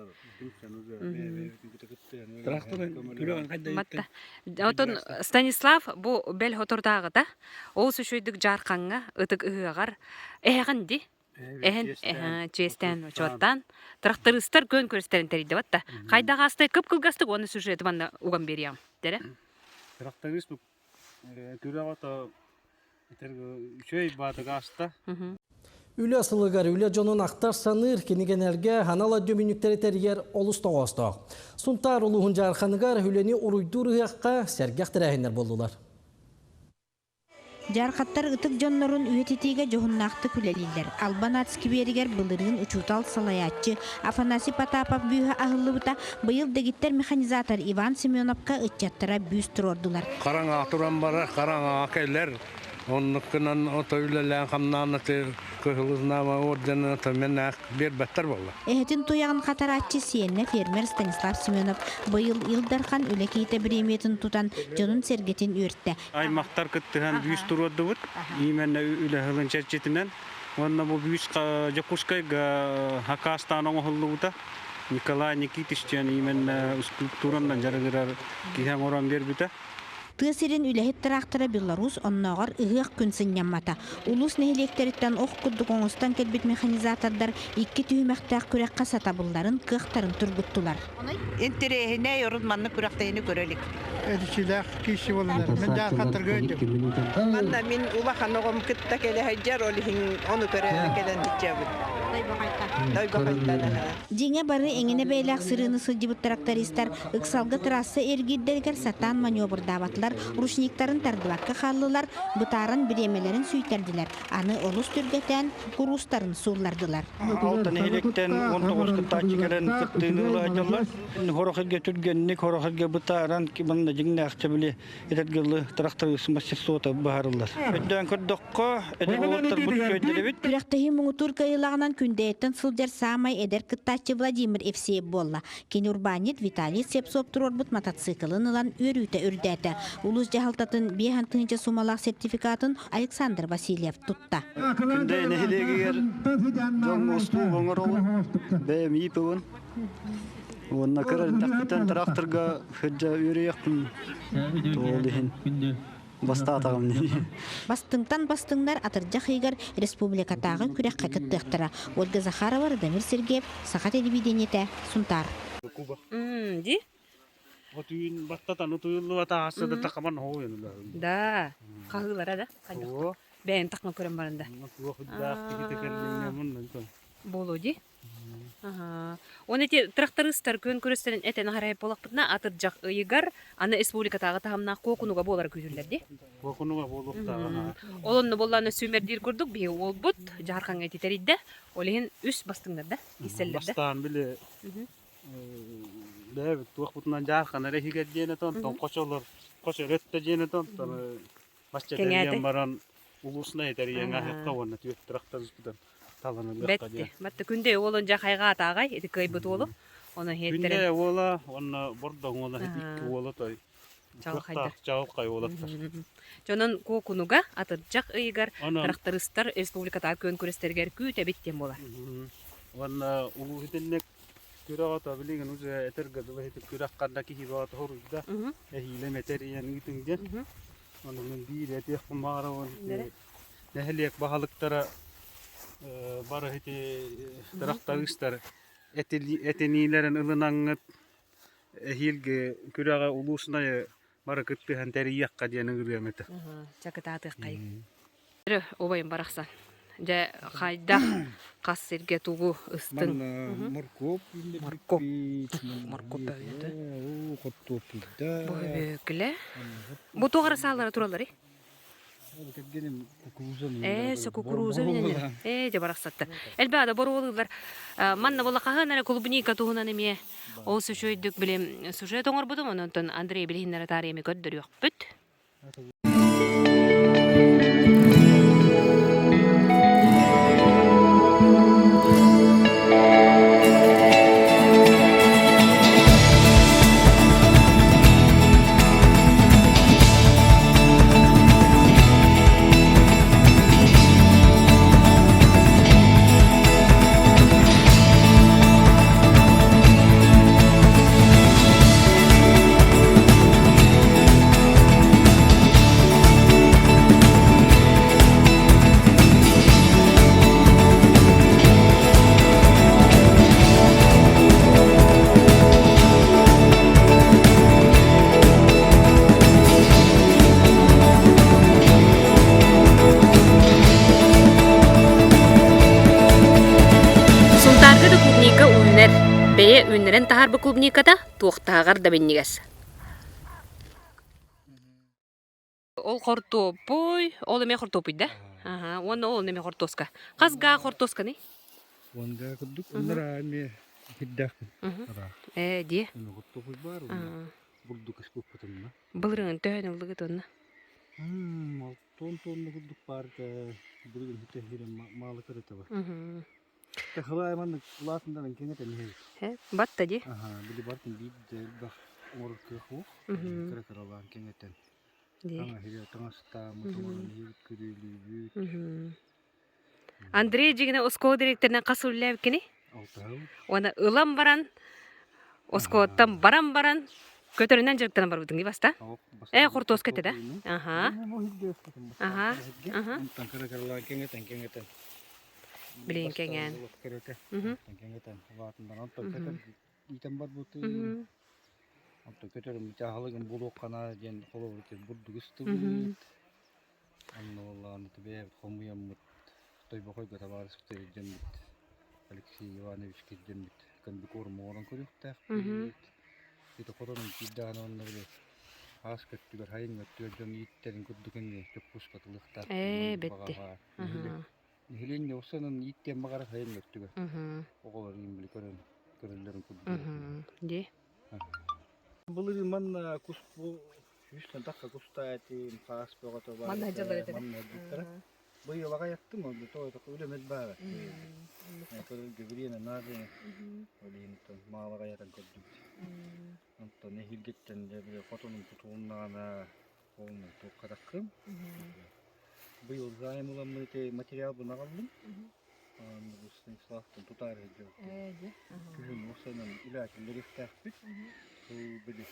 Батта. Отон Станислав бу бэл хотордааҕыта ол үчүгэйдик Дьаархаҥҥа ытык ыһыаҕар эһэҕин ди Эһэн чиэстээн учуоттаан трактористар күөн көрүстэрин тэрийдэ батта. Хайдах аастай кып-кылгастык уонна сюжеты манна уган биэриэҕим дэрэ. Тракторист күрэх ото үчүгэй баатыга аста. Үлэ сылыгар үлэ дьонун ахтар саныыр кинигэнэргэ анал өйдөбүнньүктэри тэрийэр олус тоҕоостоох. Сунтаар улууһун Дьаарханыгар үлэни уруйдуур ыһыахха сэргэх тэрээһиннэр буоллулар. Дьаархаттар ытык дьоннорун үйэтитиигэ дьоһуннаахтык үлэлииллэр. Албан аат скверигэр былырыын учуутал салайааччы Афанасий Потапов бүүһэ аһыллыбыта, быйыл дэгиттэр механизатор Иван Семеновка ыччаттара бүүс туруордулар. Хараҥаҕа туран барар, хараҥаҕа кэлэр. Оннук гынан ото үлэлээн хамнаан аты Кыһыл Знамя орденын ото мен биэрбэттэр буолла. Эһэтин туйаҕын хатарааччы сиэннэ фермер Станислав Семенов быйыл Ил Дархан үлэ киһитэ бириэмийэтин тутан дьонун-сэргэтин үөртэ. Аймахтар кыттыһан бүүс туруордубут. Именно үлэ сылын чэрчитинэн. Уонна бу бүүс Дьокуускайга хакаастаан оҥоһуллубута. Николай Никитич диэн именно скульптуранан дьарыгырар киһи оҥорон биэрбитэ. Тыа сирин үлэһит тыраахтара Беларусь оннооҕор ыһыах күн сынньаммата. Улуус нэһилиэктэриттэн ох курдук оҥостон кэлбит механизатордар икки түһүмэхтээх күрэххэ сатабылларын, кыахтарын тургуттулар. Интэриэһинэй орун маннык күрэхтэһиини көрө илик. Эдичилээх киси боланар. Мен даархаттарга өйдüm. Манна мин улахан оҕом кытта кэлэ сылдьар, ол иһин ону көрө кэлэн сылдьабыт. Дойбохойтон. Дьиҥэ бары эҥинэ бэйэлээх сырыыны сылдьыбыт трактористар ыксалга трасса эргиирдэригэр сатаан маневрдаабатылар, ручниктарын тардыбакка хааллылар, бытааран бириэмэлэрин сүүйтэрдилэр, аны олус түргэтээн куруустарын сууллардылар. Алта нэһилиэктэн 19 кыттааччы кэлэн кыттыыны ыла сылдьаллар. Хорох эргэ түргэнник, хорох эргэ бытааран, манна дьиҥнээхчэ били этэргылы тракторист мастерствота быһаарыллар. Өйдөөн көрдөххө, эдэр уолаттарбыт үчүгэйдэрибит. Күрэхтэһии муҥутуур кыайыылааҕынан Күндэйэттэн сылдьар саамай эдэр кыттааччы Владимир Евсеев буолла. Кини урбаанньыт Виталий Слепцов туруорбут мотоциклын ылан үөрүүтэ үрдээтэ. Улуус дьаһалтатын 5 тыһыынча суумалаах сертификатын Александр Васильев тутта. Күндэйэ нэһилиэгигэр дьоҥҥо услуга оҥоробун, бэйэм иипэбин. Уонна кыра эрдэхпиттэн тракторга сылдьа үөрүйэхпин ол иһин бастаатаҕым дии. Бастыҥтан бастыҥнар атырдьах ыйыгар республикатааҕы күрэххэ кыттыахтара. Ольга Захарова, Радомир Сергеев, Саха телевидениетэ, Сунтаар. Ди? Отуйун баттатан утуйуллубата ассада такаман Да, хаһыылара да. Бэйэн тахма көрөн баран да. Болу ди. Оны эти трактористар күөн көрөстөрүн этэн аһарай буолахпытына атырдьах ыйыгар аны республикатааҕы таһымнаах куокунуга буолара күүтүллэр ди. Куокунуга буолуохтааҕа. Ол онно буоллааны сүүмэрдиир курдук биһи уолбут Дьаархаҥҥа ити тэрийдэ. Ол иһин үс бастыҥнар да киирсэллэр да. Бастаан били бэйэбит туохпутунан Дьаархан эрэ иһигэр диэн этэ, онтон хочолор хочо өрөттө диэн этэ, онтон Басча тэрийэн баран улууснай тэрийэн аһыахха уонна түөрт тракториспытын талан ылыахха диэн. Бэтти. Күндэй уолун дьэ хайҕаатааҕай ити кыайбыт уолу. Ону иһиттэрин. Күндэй уола уонна Бордоҥ уола икки уола той. Чаҕылхайдар. Чаҕылхай уолаттар. Дьонун Куокунуга атырдьах ыйыгар трактористар республикатааҕы күөн күрэстэригэр күүтэбит диэн буолар. Уонна улуу итинник күрэх ото билигин уже этэргэ дылы ити күрэх ханна киһи бөҕөтө хоруйда. Эһиилэ мэтэрийэн ыытыҥ диэн. Ону мин биир этиэхпин баҕарабын нэһилиэк баһылыктара бары ити тырахтарыыстар этиниилэрин ылынаҥҥыт эһиилги күрэҕи улуус бары кыттыһан тэрийиэххэ диэн ыҥырыам этэ. Чакытаатыаххай. Убайым барахсан. Дьэ хайдах хас сиргэ тугу ыстыҥ? Моркуоп. Моркуоп. Моркуоп бөҕөтө. Хортуоппуйда. Бу бүөкүлэ. Бу туох эрэ сааллара туралларый? Ээ, сө кукуруза үүнэннэр. Ээ, дьэ барахсаттар. Элбэх да боруолуулар. Манна була хаһан эрэ клубника туһунан эмиэ ол үчүгэйдик билим сюжет оҥорбутум, онон Андрей билиһиннэрэ таарыйа эмиэ көрдөрүөхпүт. Сунтаарга да клубника үүнэр. Бэйэ үүннэрэн таһаарбыт клубниката туохтааҕар да минньигэс. Ол хортуоппуй, ол эмиэ хортуоппуй да? Аха, уонна ол эмиэ хортуоска. Хас гаа хортуосканый? Уон гаа курдук, оннор эмиэ кирдээхпин. Ээ, дии. Хортуоппуй баар, уонна бурдук ыспыппытынна. Былырыын төһөн ыллыгыт онно? Алтон тонна курдук баар билигин хитэ маалы кырыта бар. Тахылай маннык улаатыннаран кэҥэтэн иһэбит. Батта дии. Аха, били бартын биир да элбэх оҥорор кыах суох. Кыра-кыралаан кэҥэтэн. Таҥаһыга таҥастааммыт оҥорон иһэбит, күрүөлүүбүт. Андрей дьигинэ оскуола директорынан хас үлэлээбиккиний? Алтыһабыт. Уонна ылан баран, оскуолаттан баран баран. Көтөрүнэн дьарыктанан барбытыҥ баста? Э, хортуоска этэ да? Аха. Аха. Аха. Онтон кыра кыралаан кэҥэтэн кэҥэтэн. Билигин кэҥээн. Онтон кэҥэтэн улаатыннар. Онтон көтөр иитэн барбытым. Онтон көтөрүм аһылыгым булуоххана диэн холобур бурдук ыстыбыт. Онно буоллаҕына бэйэбит хомуйаммыт Тойбохойго табаарыспыт илдьэммит Алексей Ивановичка илдьэммит комбикорм оҥорон көрүөхтээхпит. Ити хотонум киирдэҕинэ уонна били аас көттүгэр хайыҥ өттүгэр дьон ииттэрин курдук эмиэ чоппуска тылыахтаах Ээ, бэтти. Нэһилиэнньэ усанан ииттиэн баҕарар хайыҥ өттүгэр. Оҕолор иин били көрөн көрөллөрүн курдук. Дии. Былырыын манна кус бу Үстэн тахха кустаа этим, хаас бөҕөтө баар Манна этэ, дьаллар этэ. манна илдьиттэрэ. Быйыл аҕайаттым, ол тоҕо үлэм элбээҕэ. Көрөргө бириэмэ наада ол иһин маал аҕайатан көрдүбүт. Онтон эһиилгиттэн дьэ били хотонум тутулуннаҕына полный туоххатаххым. Быйыл займ ыламмын ити материалбын аҕаллым. Станиславтан тутаары сылдьабыт. Күһүн уопсайынан үлээтиллэриэхтээхпит. Били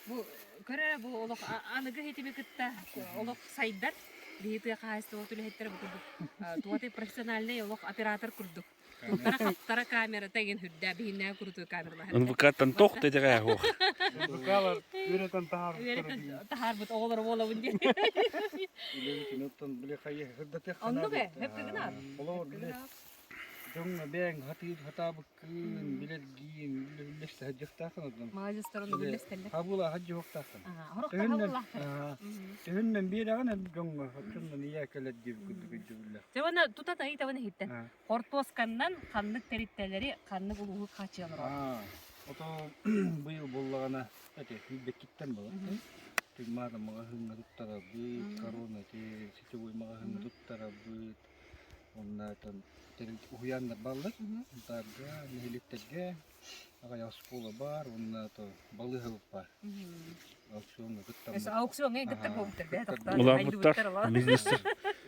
Бу көрө бу олох аныгы хитими кытта олох сайдар. Биһи тыа хаһаайыстыбалар үлэһиттэрэ бу курдук туотай профессиональный олох оператор курдук. Туттара хаптара камерата игин хүрдэ биһиннээ курутуй камералаһар. НВК-тан тох тэтэҕэ хуох. НВК-лар үөрэтэн таһаарбыттар. Таһаарбыт оҕолор буолабын диэн. Үлэбитин оттон били хайы сырдатыах Оннук ээ, хөп гынаар. Олоор били дьоҥҥо бэйэҥ хатыыр хатаабыккын, билэргиин, үллэстэ сылдьыахтааххын оттон. Маладьыстар оннук үллэстэллэр. Хабыла хадьыһуохтааххын. Хорохтор Төһүннэн биэрэҕин дьоҥҥо, оччоннон ийээ кэлэр диэбит курдук өйдөбүллээх. Дьэ уонна тута ыйытабын иһиттэн. Хортуосканнан ханнык тэрилтэлэри, ханнык улууһу хааччыйаллар? Ото быйыл буоллаҕына эти сүүрбэккиттэн буолар. Туймаада маҕаһыыҥҥа туттарабыт, корона ити сетевой маҕаһыыҥҥа туттарабыт. Онно уһуйааннар бааллар. Сунтаарга, нэһилиэктэргэ аҕай оскуола баар уонна то балыыһа баар. Аукциоҥҥа кыттаммыт. Аукциоҥҥа кыттар буолбуттар бэйэ тохтоон Улааппыттар, бизнестер.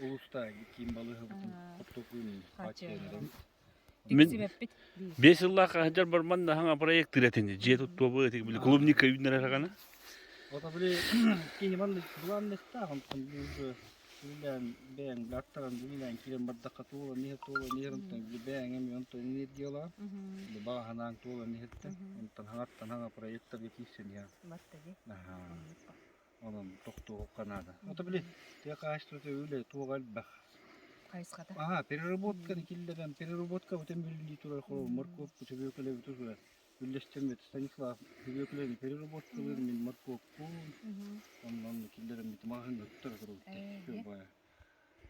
Улууста киин балыыһабытын хортуоппуйун хааччыйан Мин биэс сыллаах хаһыдьар барман да проект тирэтини дьиэ туттуобу этик били клубника үүннэрэр хагана. Ото били кини маннык былаанныктаах онтон үлээн бэйэҥ аттаран үлээн киирэн бардахха туолан иһэр туолан иһэр онтон били бэйэҥ эмиэ онтон энергиялаан били баҕа санааҥ туолан иһэртэн онтон хаҥаттан хаҥа проекттарга киирсэн иһэр. Онон тохтуохха наада. Ото били тыа хаһаайыстыбата үлэ туоҕа элбэх. Хайысхата. Аха, переработканы киллэрэн, переработка бүтэн бүллүү турар холобур моркуоппу сөбүөкүлэбит турар. Үллэстэммит Станислав сөбүөкүлэни переработкалыыр мин моркуоппун. Онно онно киллэрэммит маҕаһыыҥҥа туттара турабыт. Все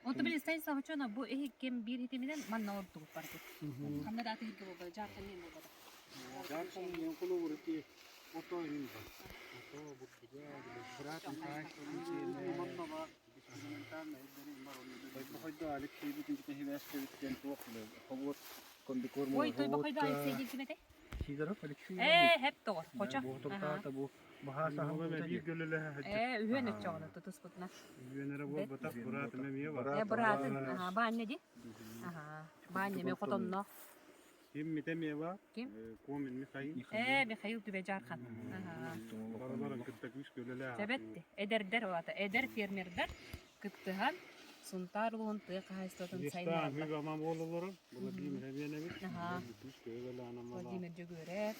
Онто били Станислав Очонов бу иһиккин биир хитиминэн манна олордубут барбыт. Ханна да атыһырга буолбата, жаархан диэн буолбата. Жаархан диэн холобур ити ото иһин бар. Ото бурдуга, быраатым Тойбохойдо Алексейбитин китэ диэн туох хобуот комбикорм Ой, Тойбохойдо Алексей диэн ким этэй? Сидоров Алексей Ээ, хэп тоҕор, хочо. Бу тортаата бу баһаа саһыл Биир көлөлөһө Ээ, үһүөн өччөҕүнэ тутуспутуна. Үһүөн эрэ буолбатах, быраатым эмиэ бар. Ээ, быраатын, аха, баанньа ди. Аха, баанньа эмиэ хотонноох. Ким митэ эмиэ бар? Ким? Комин Михаил. Ээ, Михаил Түбэдьаархан. Аха. Барыларын кытта күүс көлөлөөх. Сэбэтти. Эдэрдэр улаата, эдэр фермердэр кыттыһан Сунтаар улууһун тыа хаһаайыстыбатын сайыннараллар. Аман буолаллара Владимир Эбиэнэбит. Владимир Дьөгүөрэп.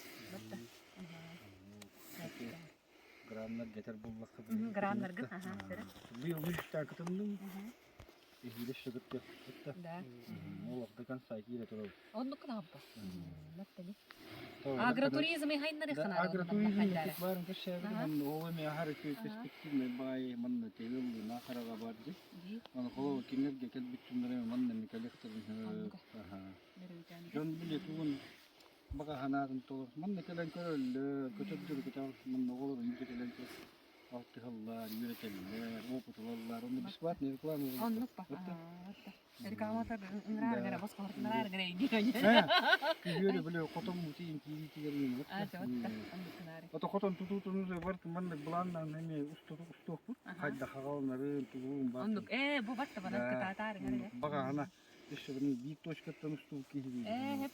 Граннар гетер буллахха. Граннаргын, аха, Быйыл үстää кытынным. Эһиилэ сөгүттүөхпүт Да. Ол до конца киирэ турабыт. Оннук гынабыт. Агротуризм хайнары ханаа. Агротуризм барын көрсөбүт. Ол эми ахар үчүгэй перспективный баай манна тебел на харага бар ди. Аны холоо кинилерге келбит түннere манна ми коллекторын Дьон били тугун баҕа санаатын толор. Манна кэлэн көрөллөр, көтөрдөр көтөр, манна оҕолор инде кэлэн алтыһаллар, үөрэтэллэр, опыт ылаллар. Онно бесплатный реклама. Оннук ба. Рекламата ыҥыраар гара босхолор ыҥыраар гара Күһүөрү били хотон мутиин киириитигэр Ото хотон тутуутун барт маннык былааннаан эми устуохпут. Хайда хагалнарын тулуун бар. Оннук ээ бу барта банан кытаатаар гара. Баҕаһана. Өссө биир точкаттан устубут киһи Ээ,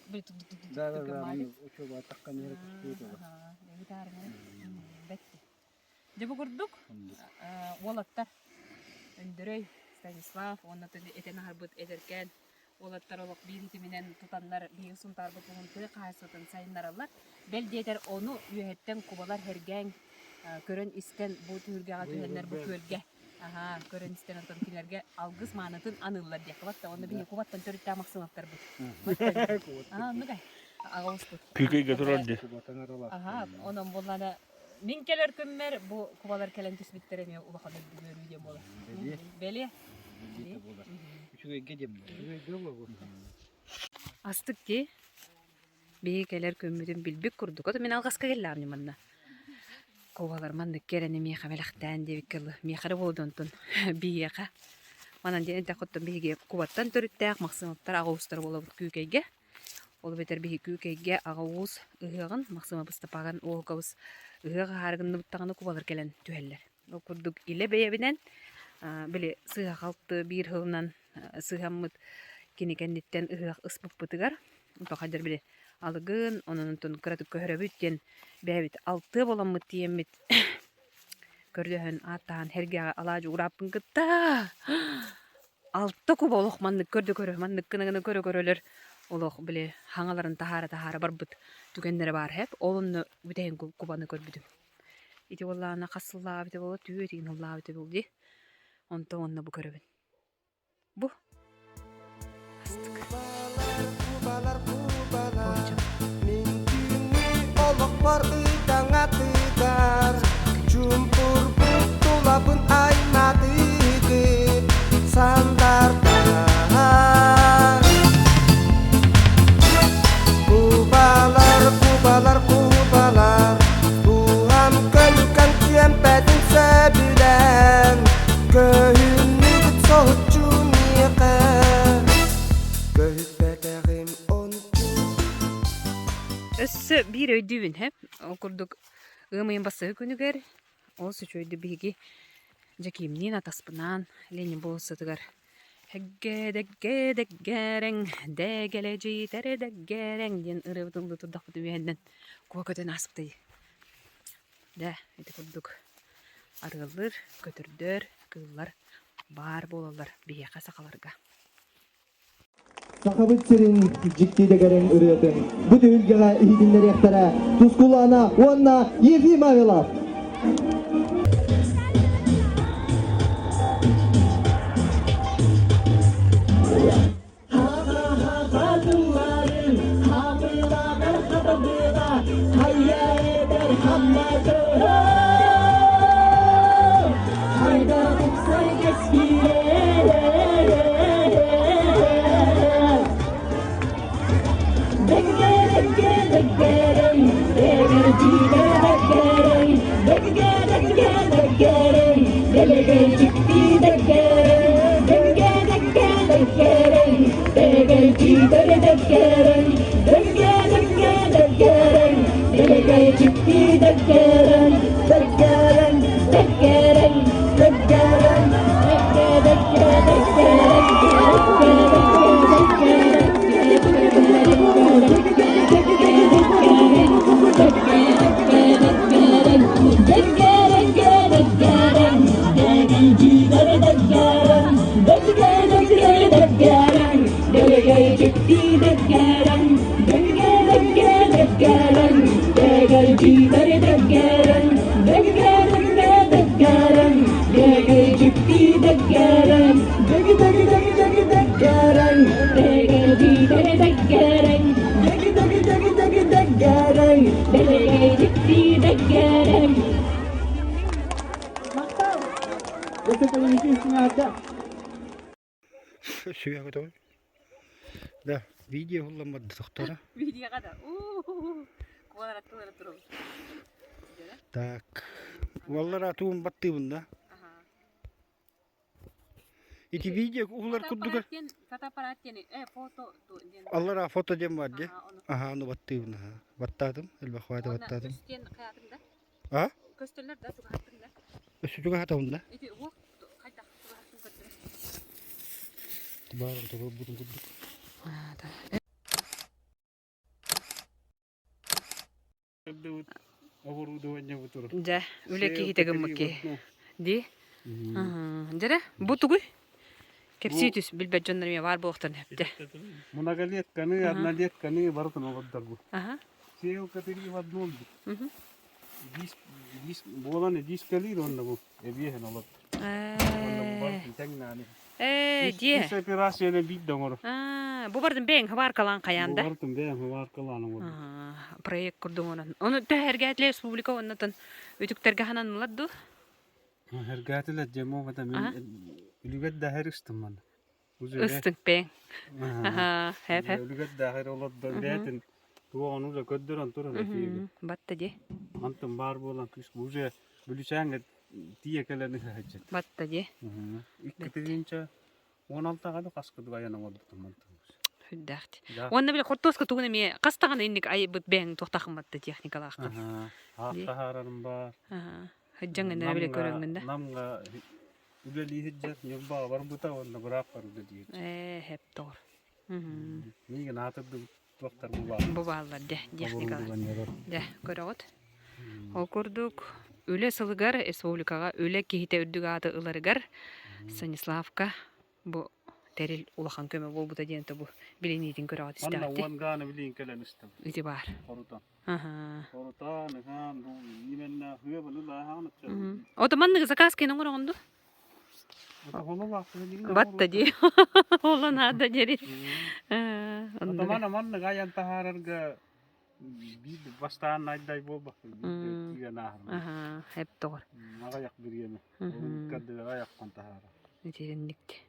Да, да, да, учуоба таххан иһэр көстүбүт ола. Дьэ бу курдук уолаттар Өндөрөй, Станислав уонна этэн аһарбыт эдэркээн уолаттар олох биир итиминэн тутаннар биһиги Сунтаарбыт уһун тыа хаһаайыстыбатын сайыннараллар. Бэл диэтэр ону үөһэттэн кубалар һэргээҥ көрөн-истэн бу түһүлгэҕэ түһэннэр бу күөлгэ аһаа көрөн-истэн онтон кинилэргэ алгыс маанытын аныыллар диэххэ батта уонна биһиги кубаттан төрүттээх Максимовтарбыт. Аа оннук ай аҕа ууспут. Күүкэйгэ турар дии. Аһаа онон буоллаана мин кэлэр күммэр бу кубалар кэлэн түспүттэрэ эмиэ улахан үрдүк үөрүү диэн буолар. Бэлиэ. Бэлиэ буолар. Үчүгэйгэ диэн буолар. Үчүгэйгэ буолар. Астык дии. Биһиги кэлэр күммүтүн билбит курдук. Ото мин алҕаска кэллэҕим манна. Кубалар маннык кэрэни миэхэ бэлэхтээн диэбиккэ дылы. Миэхэ эрэ буолуо онтон биһиэхэ. Манан диэн эттэххэ биһиги Кубаттан төрүттээх Махсымовтар аҕа уустара буолабыт Күүкэйгэ. Ол эбэтэр биһиги Күүкэйгэ аҕа уус ыһыаҕын Махсымов Ыстапаан Уоһукабыс ыһыах аһаары гынныбыт даҕаны кубалар кэлэн түһэллэр. Ол курдук илэ бэйэбинэн били сыыһа-халты биир сылынан сыһаммыт кини кэнниттэн ыһыах ыспыппытыгар тоҕо били алыгын онон онтон кыратык көһөрөбүт диэн бэйэбит алтыа буоламмыт тиийэммит көрдөһөн ааттаһан һэргэҕэ алаадьы уурааппын кытта алта куба олох маннык көрдө көрө маннык гына гына көрө көрөлөр олох били хаҥаларын таһаара таһаара барбыт түгэннэрэ баар һэп ол онно бүтэһин кубаны көрбүтүм ити буоллаҕына хас сыллааҕа эбитэ буолла түүө итигин сыллааҕа эбитэ буолла дии онтон уонна бу көрөбүн Бу астык. Кубалар, кубалар, мин түүҥҥү олохпор ыйдаҥатыгар чуумпурбут тулабын айматыгыт сандартар. Кубалар, кубалар, кубалар, туһам көлүкэм түөмпэтин сөбүлээн Көһүннүгүт соһуччу миэхэ Көһүппэтэҕим ончу Өссө биир өйдүүбүн һэ. Ол курдук ыам ыйын бастакы күнүгэр олус үчүгэйдик биһиги Дьэкиимниин атаспынаан Ленин болуоссатыгар «Эггэ-дэггэ-дэггэрэҥ, дэгэлэдьийтэрэ-дэггэрэҥ» диэн ырыабытын ыллыы турдахпыт үөһэннэн куо көтөн ааспытай. Дьэ, ити курдук арыаллыыр, көтөрдөр, кыыллар баар буолаллар биһиэхэ сахаларга. Сахабыт сирин дьикти дэгэрэҥ ырыатын бу түһүлгэҕэ иһитиннэриэхтэрэ Тускулаана уонна Ефим Авелов. Сүбэҕэ Да, видео уһулламмат тохтора. Видеоҕа да. Куолар аттылара турабыт. Так. Уоллар атуун баттыыбын да. Ити видео уһулар курдуга. Фотоаппарат диэн, э, фото диэн. Аллара фото диэн бар дии. Аха, ону баттыыбын аха. Баттаатым, элбэх баайда баттаатым. Үс диэн хайаатым да? А? Көстөллөр да, чугаһаттым да. Өссө чугаһатабын да? Ити уох хайдах чугаһаттым көрдөрө. Баарын толорбутун курдук. Дьэ, үлэ киһитэ гыммыт киһи. Дии? Дьэрэ, бу тугуй? Кэпсии түс, билбэт дьоннор эмиэ баар буолуохтарын сөптө. Многолетканы, однолетканы барытын олордор бу. Сеялка три в одном. Диск буолан дискалиир онно бу эбиэһин олордор. Онно бу барытын тэҥнээн Ээ, дьиэ. Үс операцияны биир да оҥорор. Аа, бу бардым бэйэҥ хабааркалаан хайаан да? Бу бардым бэйэм хабааркалаан оҥордум. Проект курдук онон. Ону төһө республика оннотон үтүктэргэ хананылар дуу? Эргээтилэр дьэ муоҕата мин үлүгэр даһар ыстым маны. Ыстыҥ бэйэҥ. Аха, хэп хэп. Үлүгэр даһар олордо бээтин туоҕун уже көрдөрөн турар этиги. Батта дии. Антон баар буолан кыыс уже бүлүчээҥҥэ тиийэ кэлэн ыһыһыдьыт. Батта дии. Икки 16-га да хаскыдык айан оҥорбутум мантан. Сүрдээх. Уонна били хортуоска тугун эмиэ хас даҕаны инник айбыт бэйэҥ туохтаахын батта техникалааххын. Аах таһаарарым баар. Сылдьаҥ эн били көрөҥҥүн да. Намҥа үлэлии сылдьар Ньурбаҕа барбыта уонна бырааппар үлэлиир. Ээ, хэп тоҕор. Миигин аатырдыбыт туохтар бу бааллар. Бу бааллар дьэ, техникалар. Дьэ, көрөҕүт. Ол курдук, үлэ сылыгар республикаҕа үлэ киһитэ үрдүк ааты ыларыгар Станиславка бу тэрил улахан көмө буолбута диэн бу билиниитин көрөҕүт Манна истэҕит. уон гааны билиин кэлэн истим. Ити баар. Хорутан. Хорутан, ыһаан, бу именно хыабын ылааһаан Ото манныгы заказ кин оҥороҕун ду? Батта дии. Ола наада диэри. Отоман маннык айан таһаарарга биир бастаан найдай буолбакка биир киирэн ааһар. Аха, эп тоҕор. Аҕыйах бириэмэ. Ол иккардыгар аҕыйаххан таһаарар. Итинник.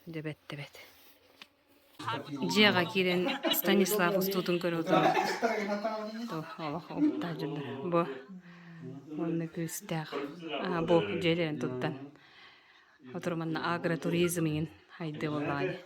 Дебет дебет. Дьиэҕэ киирэн Станислав устуутун көрө олорон олох уһуктаах дьоннор. Бу уонна күүстээх бу дьиэлэрин туттан сотору манна агротуризм иҥин хайдыы буоллаҕа дии.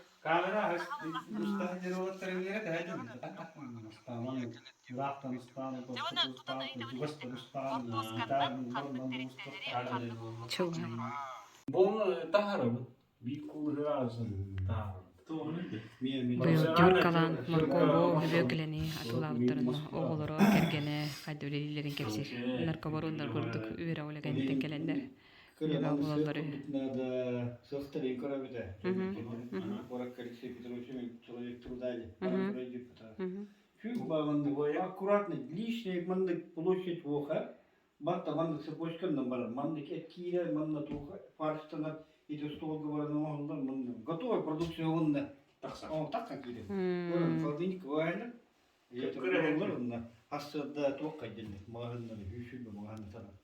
Быйыл тюркалаан моркуобу, бүөкүлэни атыылаабыттарын оҕолоро, кэргэнэ хайда үлэлииллэрин кэпсиир. Наркобароннар курдук үөрэх үлэ кэнниттэн кэлэллэр. Үлэҕэ булаллар үһү. Аккуратно, лишний маннык площадь уоха Барта маннык цепочканан барар, маннык эт киирэр, манна туох фарштанар, ити остуолга баран оҥоһуллар, манна готовая продукция уонна тахсан тахсан киирэр. Көрөн холодильник баайылар, оҥоһуллар онно хассыарда туох хайдыллар, маҕаһыыннары, сүүс маҕаһыынна сатар.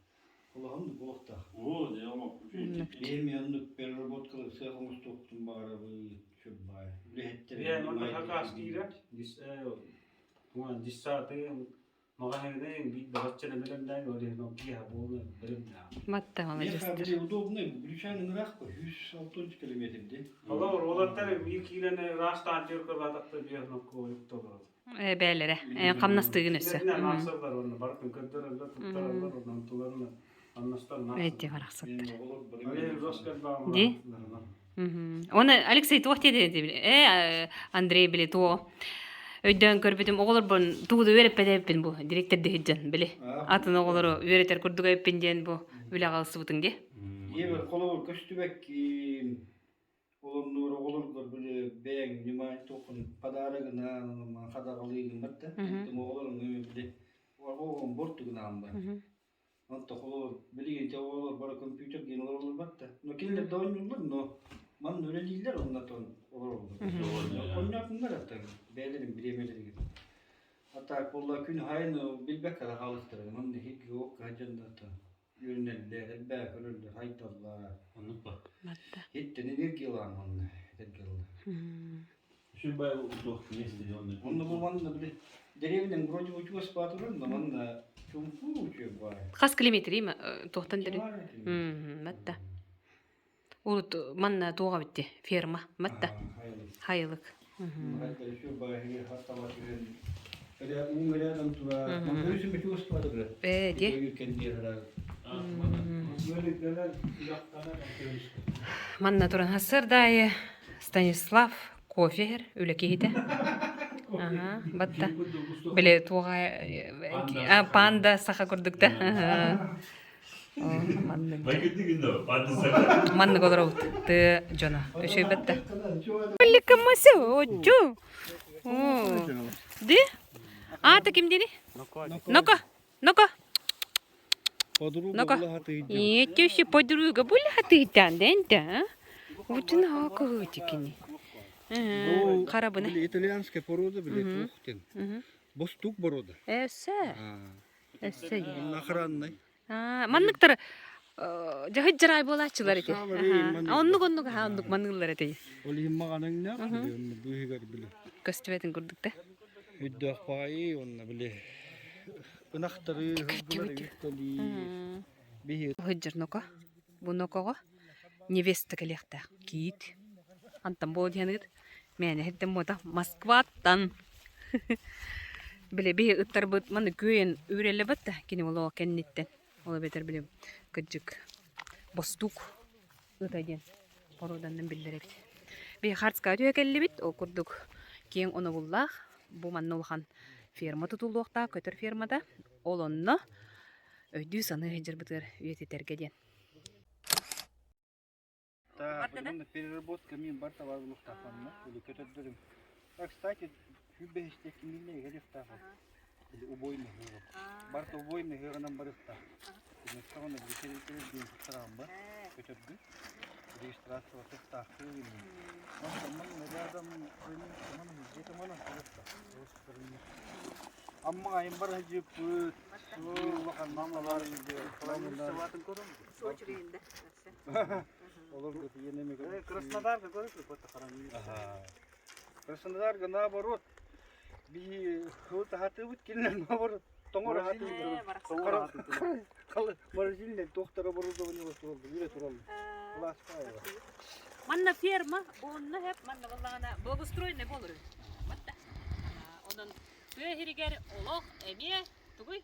Улахан буолуохтаах. Эми оннук переработкалар сыах оҥостуохпутун баҕарабыт, сүр баай. Үлэһиттэр Манна хакас киирэр, десятый Матта маладьыстар. Удобный, включайный ыраах по 160 километр дии. Э бээлэрэ. Э хамнастыгын өссө. Эти барахсаттар. Ди? Оны Алексей туох диэти э Андрей били туо өйдөөн көрбүтүм оҕолорбун тугу да үөрэппэтэппин бу директор диһиджан били атын оҕолору үөрэтэр курдук эппин диэн бу үлэҕэ ылсыбытыҥ дии Ийэбэр холобур көстүбэккин олоннуур оҕолоргор били бэйэҥ внимание туоххун подарогынан хадаҕалыыгын да оҕолоруҥ били оҕоҕун бортугунаан бар Онто холобур, билигин ити оҕолор бары компьютер диэн олороллор да. Но кинилэр да оонньууллар, но манна үлэлииллэр, оннотон олороллор. Оонньоотуннар аттан бэйэлэрин бириэмэлэригэр. А так буолла күн хайын билбэккэ да хаалыахтара. Манна иһирги окка сылдьаннартан үөрэнэллэр, элбээ көрөллөр, хайдаллар. Оннук ба. Иттен энергиялаан манна этэргэллэр. Үчүгэй туох миэстэ Онно бу манна били деревням вроде бы чугас баатырар, но манна чумпу үчүгэй баай. Хас километр има туохтан дери? Матта. Урут манна туоға битти ферма матта. Хайылык. Э, де. Манна туран хассырдаайы. Станислав кофе иһэр, үлэ киһитэ. Аһа, батта. Били туоҕа панда саха курдук да. Маннык. Маннык олоробут тыа дьоно. Үчүгэй да. Ликамасы, очу. Ди? Аата ким дини? Ну-ка, ну-ка. Ну-ка. Иэттүши подруга буллахатыйтан дэнтэ, а? Утун хаакыытикини. Харабына. Итальянская порода били туохтен. Бостук порода. Эссе. Эссе. Охранный. Манныктар дьаһыт дьарай буолааччылар ити. Оннук оннук аха оннук маныыллар эти. Ол иһин маҕанаҥнаах били онно быыһыгар били. Көстүбэтин курдук да. Өйдөөх баҕайы онно били ынахтары сылгылары үктэлии биһи Сылдьар ноко. Бу нокоҕо невеста кэлиэхтээх. Киит. Антан буол диэныгыт мээнэ иһиттэн буота Москваттан. Били биһи ыттарбыт маны күөйэн үүрэллэбэт да кини олоо кэнниттэн. Ол эбэтэр били кырдьык бостуук ыта диэн боруоданнан биллэр эбит. Биһи Хардская түһэ кэллибит. Ол курдук киэҥ онобуллаах бу манна улахан ферма тутуллуохтаах, көтөр фермата. Ол онно өйдүү-саныы сылдьарбытыгар үйэтитэргэ диэн. Переработка мин бар товар булуохтаахпын или көтөрдөрүм. А, кстати, сүүрбэһисте киминне иһэлиэхтаах или убойный ыһыаҕым. Барыта убойный ыһыаҕынан барыахтаах. Мөттөҕүнэ бүтэрийтэрин диэн туттараҕын ба көтөргүн. Регистрация тахтаахтыы гиннин. Онтон рядом где-то манан туруохтаах. Амма айым бар хажыппыт. Улахан мамалар Краснодарга көрүп Краснодарга наоборот биһи хатыбыт кинилэр наоборот тоҥор хатыбыт морозильный туохтар оборудование тураллар үлэ тураллар Манна ферма, онно хеп манна боллаҕына благоустроенный болор. Матта. Онон тыа иһигэр олох эмиэ тугуй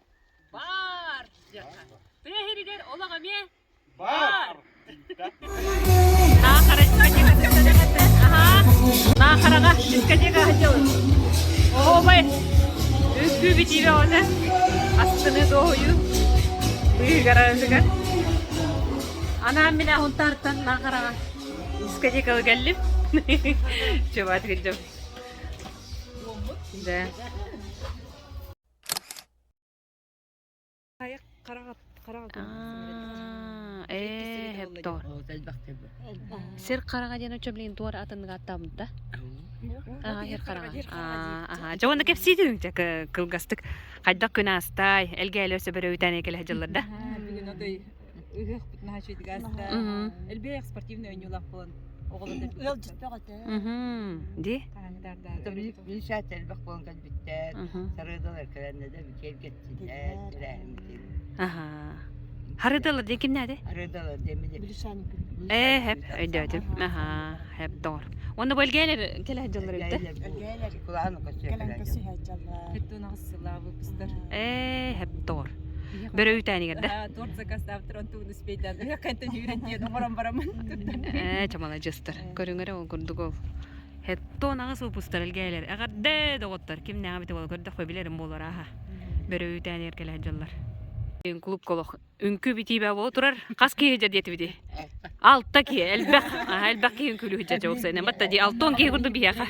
баар диэххэ. Тыа иһигэр олох эмиэ баар. Наахараҕа дискотека сылдьабыт. Оһуобай үҥкүү битиибэ оҕото астыны дуоһуйуу быыһыгар арасыгар. Анаан мин Сунтаартан Наахараҕа дискотекаҕа кэллим. Чубаат кырдьым. Да. Ээ, хептор. Сир хараҕа диэн оччо билигин туора атыннык ааттаабыт да? Аа, сир хараҕа. Аа, дьэ уонна кэпсиитин дьэ кылгастык хайдах күн аастай, элгээли өссө бөрөүтэн кэлэ сылдьаллар да? Бүгүн отой ыһыахпыт наһаа үчүгэй ааста. Элбэх спортивный оонньуулаах буолан Ыалдьыт бөҕөтө. Ди? Билсээт элбэх буолан кэлбиттэр. Сарыдалар кэлэннэ да киэргэттилэр, тэрээһиммитин. Аха. Харыдалар диэн кимнээди? Харыдалар диэн Ээ, хэп, өйдөөтүм. Аха, хэп доҕор. Уонна бу элгээйлэр кэлэ сылдьаллар эбит Элгээйлэр кулаан Кэлэн көсүһэ сылдьаллар. Хэттуун аҕыс сыллаах выпустар. Ээ, хэп доҕор. Бөрө үүтээнигэр да? Торт заказдаабыттар онтугун успейдаан ыһыаххантан үүрэн диэн оҥорон бараммын. Ээ, чамаладьыстар. Көрүҥэрэ ол курдук ол. Хэттуон аҕыс выпустар элгээйлэр. Эҕэрдэ доҕоттор. Кимнээҕи эбитэ буола көрдөхпө билэрим буолар ааха. Бөрө үүтээнигэр кэлэ сылдьаллар. Клубка олох үҥкүү битиибэ буола турар. Хас киһи дьэ диэтибити? Алта киһи, элбэх. Аха, элбэх киһи үҥкүүлүү сылдьар дьэ Батта дии алтон киһи курдук биһиэхэ.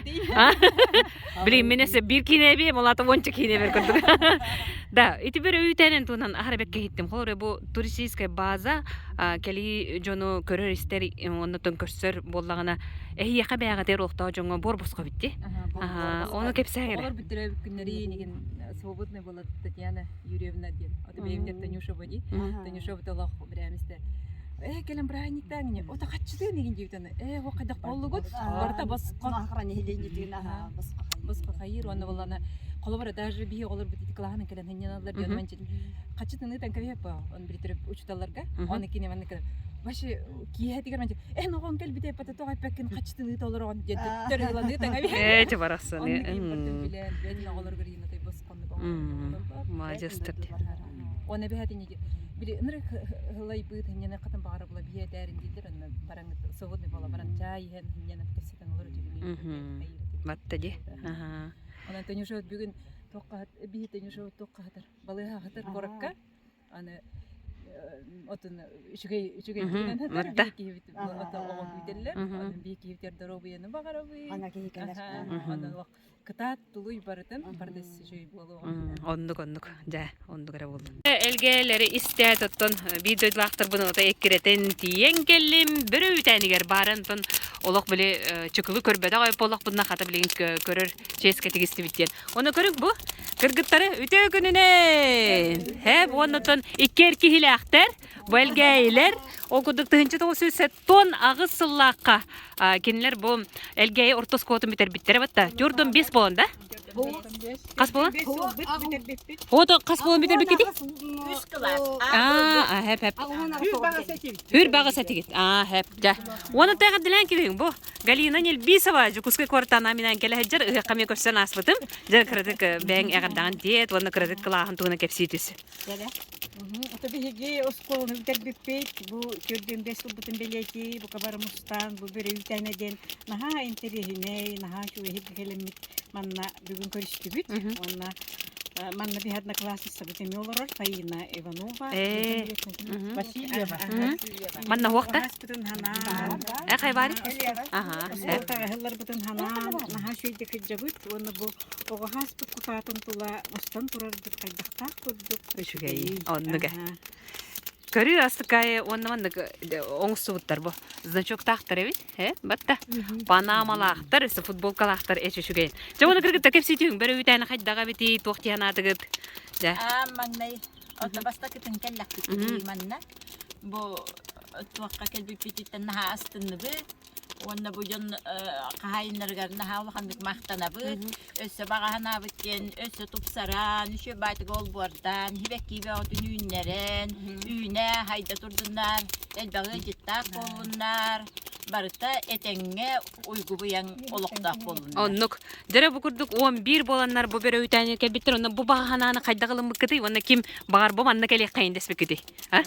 Билигин мин өссө биир киинэ эбиэм, ол аата уонча киинэ эбэр курдук. Да, ити бир үүтэнэн туунан аһара бэккэ иһиттим. Холобура бу туристическая база кэлии дьону көрөр-истэр оннотон көрсөр буоллаҕына эһиэхэ бэйэҕитигэр олохтоох дьоҥҥо буор босхо битти. Ону кэпсээҥ эрэ. Оҕолор бүтүрэ күннэрин игин свободная была Татьяна Юрьевна диэн. Ото бэйэбитэр Танюша дии. Танюша олох бирээмистэ э кэлэн бырааһынньыктаан ини ото хаччытыын игин диэбит э хо хайдах боллугут барыта босхо нэһилиэнньэтин босхо хайыр уонна боллана холобура даже биһи оҕолор бит ити кылааһынан кэлэн хынньаналлар диэн манчит хаччытын ыытан кэбиһэп он билитер учуталларга оны кини маннык вообще киэһэтигэр манчит эн оҕоҥ кэлбитэ эппэтэ тоҕо эппэккин хаччытын ыыта олороҕун диэн төттөрү ылан ыытан э чэ барахсан билэн бэйэтин оҕолоругар иин отой босхоннук Маладьыастар Уонна эбэһээтинньиги. Били ынырык ылайбыт хинньэнэ хатын баҕара була биһи этээрин дииллэр онно баран свободный буола баран чаай иһэн хинньэнэ кэпсэтэн олору түһүнүү. Батта ди. Аха. Онон Танюша бүгүн туохха биһи Танюша туохха хатар балыыһа хатар куоракка аны отун үчүгэй үчүгэй күнэн хатар биир киһибит ото оҕо күүтэллэр онон биир киһибитигэр доруобуйаны баҕарабын Ана киһи кэлэр. Онон кытаат тулуй барытын барыта үчүгэй буолуоҕа. Оннук оннук дьэ оннук эрэ буолла. Элгэлэри истээт оттон биир дойдулаахтарбын ото эккирэтэн тиийэн кэллим. Бөрө үүтээнигэр баарын оттон олох били чыкылы көрбөтөх өй буоллахпытына хата билигин көрөр чиэскэ тигистибит диэн. Оны көрүҥ бу кыргыттары үтүө күнүнэн! Хэп уонна икки эр киһилээхтэр, бу элгээйилэр ол курдук 1978 сыллаахха кинилэр бу Элгээйи орто оскуолатын бүтэрбиттэрэ батта. Тюрдон бес буолан да? Хас буолан? Ото хас буолан бүтэрбиккитий? Үс кылаас. Аа, хэп хэп. Хүр баҕас этигит. Аа, хэп. Дьэ. Уонна тэҕэрдэлээн кибиһиҥ бу. Галина Нельбисова Дьокуускай куораттан аминан кэлэ сылдьар ыһыахха эмиэ көрсөн ааспытым. Дьэ кыратык бэйэҥ эҕэрдэҕин диэт уонна кыратык кылааһын туһунан кэпсии түс. Ото биһиги оскуоланы бүтэрбиппит, бу төрдүөн бэс сылбытын бэлиэтии, бука бары мустан, бу бөрө үүтээнэ диэн наһаа интэриэһинэй, наһаа үчүгэй кэлэммит манна бүгүн көрүстүбүт. Уонна манна биһи одноклассницабыт эмиэ олорор Фаина Иванова. Васильева. Манна уохта? Э, хайвари? Аха. Таҕаһылларбытын ханаан, наһаа үчүгэйдик кырдьабыт уонна бу оҕо ааспыт кутаатын тула мустан турарбыт хайдахтаах курдук. Үчүгэй. Оннук. Көрүү астыкай уонна маннык оҥостубуттар бу. Значоктаахтар эбит. Э, батта. Панамалаахтар, өссө футболкалаахтар эч үчүгэй. Дьэ, уонна кыргытта кэпсиитиҥ, бөрө үүтээнэ хайдаҕа эбитий, туох диэн аатыгыт? Дьэ. Аа, маҥнай ото бастакытын кэллэхпит манна. Бу туохха кэлбиппититтэн наһаа астынныбыт. Уонна бу дьон хаһаайыннарыгар наһаа улаханнык махтанабыт. Өссө баҕаһанаабыт диэн өссө тупсаран, үчүгэй баайтыга олбуордаан, сибэкки бөҕөтүн үүннэрэн, үүнэ хайда турдуннар, элбэх ыалдьыттаах буоллуннар, барыта этэҥҥэ уйгу-быйаҥ олохтоох буоллуннар. Оннук. Дьэрэ бу курдук 11 буоланнар бу бөрө үүтээнигэр кэлбиттэр. Онно бу баҕа санааны хайдах ылыммыккытый? Уонна ким баҕар бу манна кэлиэххэйин дэспиккитий? А?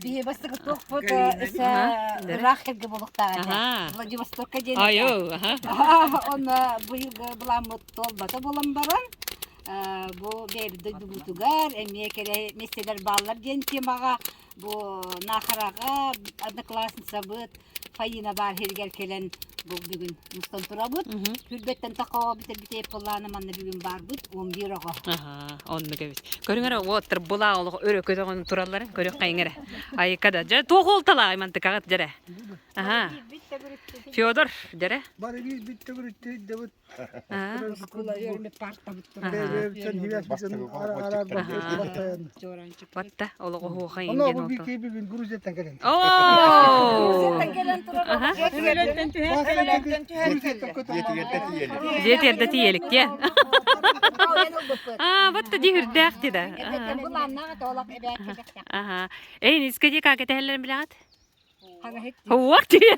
Биһи бастакы туохпут өссө ыраах сиргэ буолуохтаах этэ. Владивостокка диэн этэ. Онно быйылгы былааммыт туолбата буолан баран, бу бэйэбит дойдубутугар эмиэ кэрэ миэстэлэр бааллар диэн темаҕа бу Наахараҕа одноклассницабыт Фаина баар сиригэр кэлэн бу бүгүн мустан турабыт. Күрбэттэн такоо бүтэрбит буоллаана манна бүгүн баарбыт 11 оҕо. Аха, оннук эбит. Көрүҥ эрэ уоттар булаа олох өрө көтөҕөн тураллар. Көрүөх хайыҥ эрэ. Айыка да. Дьэ туох уолталаай мантыкаҕыт дьэрэ. Аха. Федор дьэрэ. Бары биир бит төгүрүттү Батта олоҕу оһуоха иҥген ото. Дьиэ эрдэ тиийэлик диэ. Аа, батта дии үрдээх ти да. Аха. Эй, дискотека кэтэһэллэрин билэҕит? Уох дии.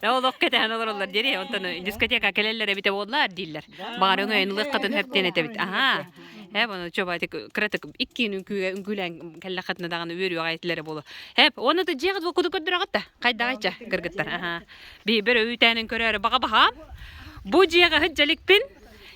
Олох кэтэһэн олороллор диэри. Онтон дискотека кэлэллэр эбитэ буоллар дииллэр. Баҕар өҥөйөн ылыаххытын сөптүөн этэбит. Аһаа. Ээ, ону чобатик кыратык иккиин үҥкүүгэ үҥкүүлээн кэллэххитинэ даҕаны үөрүөҕэ этилэрэ буолуо. Эп, уонна да дьиэҕит куду көрдөрөҕүт да? Хайдаҕайча кыргыттар. Аһаа. Би бөрө үүтээнин көрөөрү баҕа баһаам. Бу дьиэҕэ сылдьаликпин.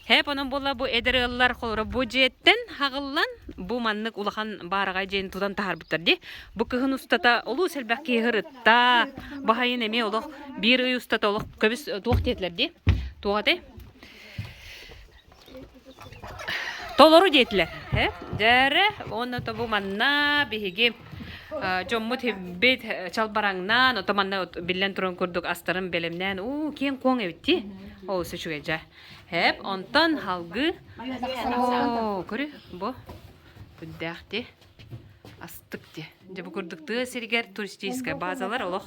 Һээп онон буолла бу эдэр ыаллар холоро бу дьиэттэн хаҕыллан бу маннык улахан баараҕай дьиэни тутан таһаарбыттар дии. Бу кыһын устата олус элбэх киһи ырытта. Баһайын эмиэ олох биир ый устата олох көбүс туох диэтилэр дии. Туох этэй? Толору диэтилэр. Э? Дьэрэ, уонна то бу манна биһиги дьоммут бит чалбараҥнаан, ото манна биллэн туран курдук астарын бэлэмнээн, уу киэҥ-куоҥ эбит дии. Олус үчүгэй дьэ. Хэп, онтон халгы. Оо, көрү, бу үрдээх дии. Астык дии. Дьэ бу курдук тыа сиригэр туристическай базалар олох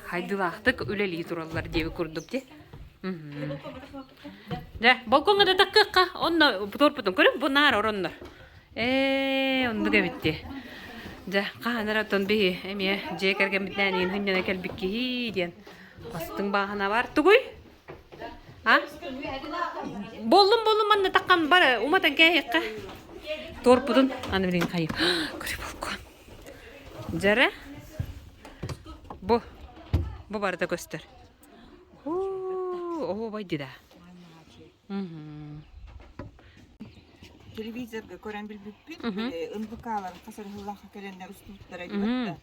хайдылаахтык үлэлии тураллар диэби курдук дии. Дьэ, балкоҥҥа да таккыахха, онно туорпутун көрүҥ, бу наар ороннор. Ээ, оннук эбит дии. Дьэ, хаһан эрэ оттон биһи эмиэ дьиэ кэргэммитинээн иин хынньана кэлбит киһи диэн бастыҥ бааһына бар. Тугуй? А? Боллум, боллум манна таккан бар уматан кээһиэххэ. Торпутун аны билигин хайы. Көрү балкон. Дьэрэ. Бу. Бу барыта көстөр. Оо, байдыда. Телевизорга көрөн билбиппит, НВК-лар хас эрэ кэлэннэр устубуттара диэбит да.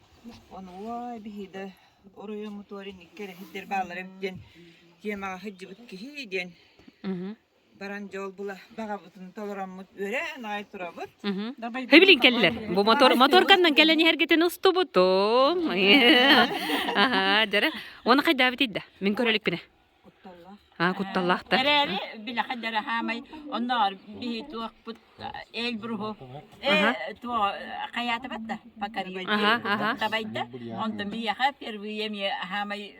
Ону ой биһиги оройуоммутугар икки эрэ сирдэр бааллар эбит диэн темаҕа сылдьыбыт киһи диэн баран дьол була баҕабытын толороммут үөрэн аҕай турабыт. Хэбилин кэллэр. Бу мотор моторканнан кэлэн иһэргитин устубутум. Аха, дьэрэ. Оны хайдаабит да. Мин көрөлүкпүнэ. Аа, кутталлаахтар. Эрээри билэхэ дьэрэ хаамай онноор биһи туохпут Эльбруһу э туо хайаатабат да покорил табайда онтон биһиэхэ впервые эмиэ хаамай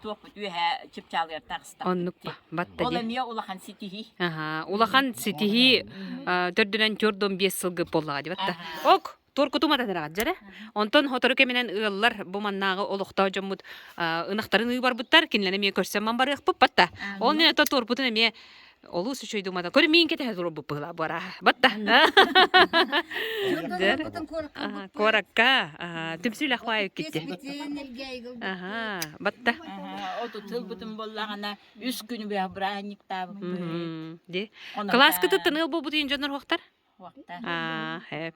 туохпут үөһэ чыпчаалыгар таҕыста. Оннук ба, батта Ол дии. эмиэ улахан ситиһии. Аха, улахан ситиһии төрдүнэн төрдөн биэс сылгы буоллаҕа дии батта. Ок, Туоркутум атаныраҕат дьэрэ. Онтон сотору кэминэн ыаллар бу маннааҕы олохтоох дьоммут ынахтарын ыы барбыттар, кинилэри эмиэ көрсөн ман барыахпыт батта. Ол не то туорпутун эмиэ олус үчүгэй думата. Көр миин кэтэһэ турбут быһыла буора. Батта. Куоракка түмсүүлэх баайык китти. Аха, батта. Оту тылбытын боллаҕына үс күнү быһа бырааһынньыктаабыппыт. Ди. Кылааскытыттан ыал буолбут дьоннор хуохтар? Аа, хэп.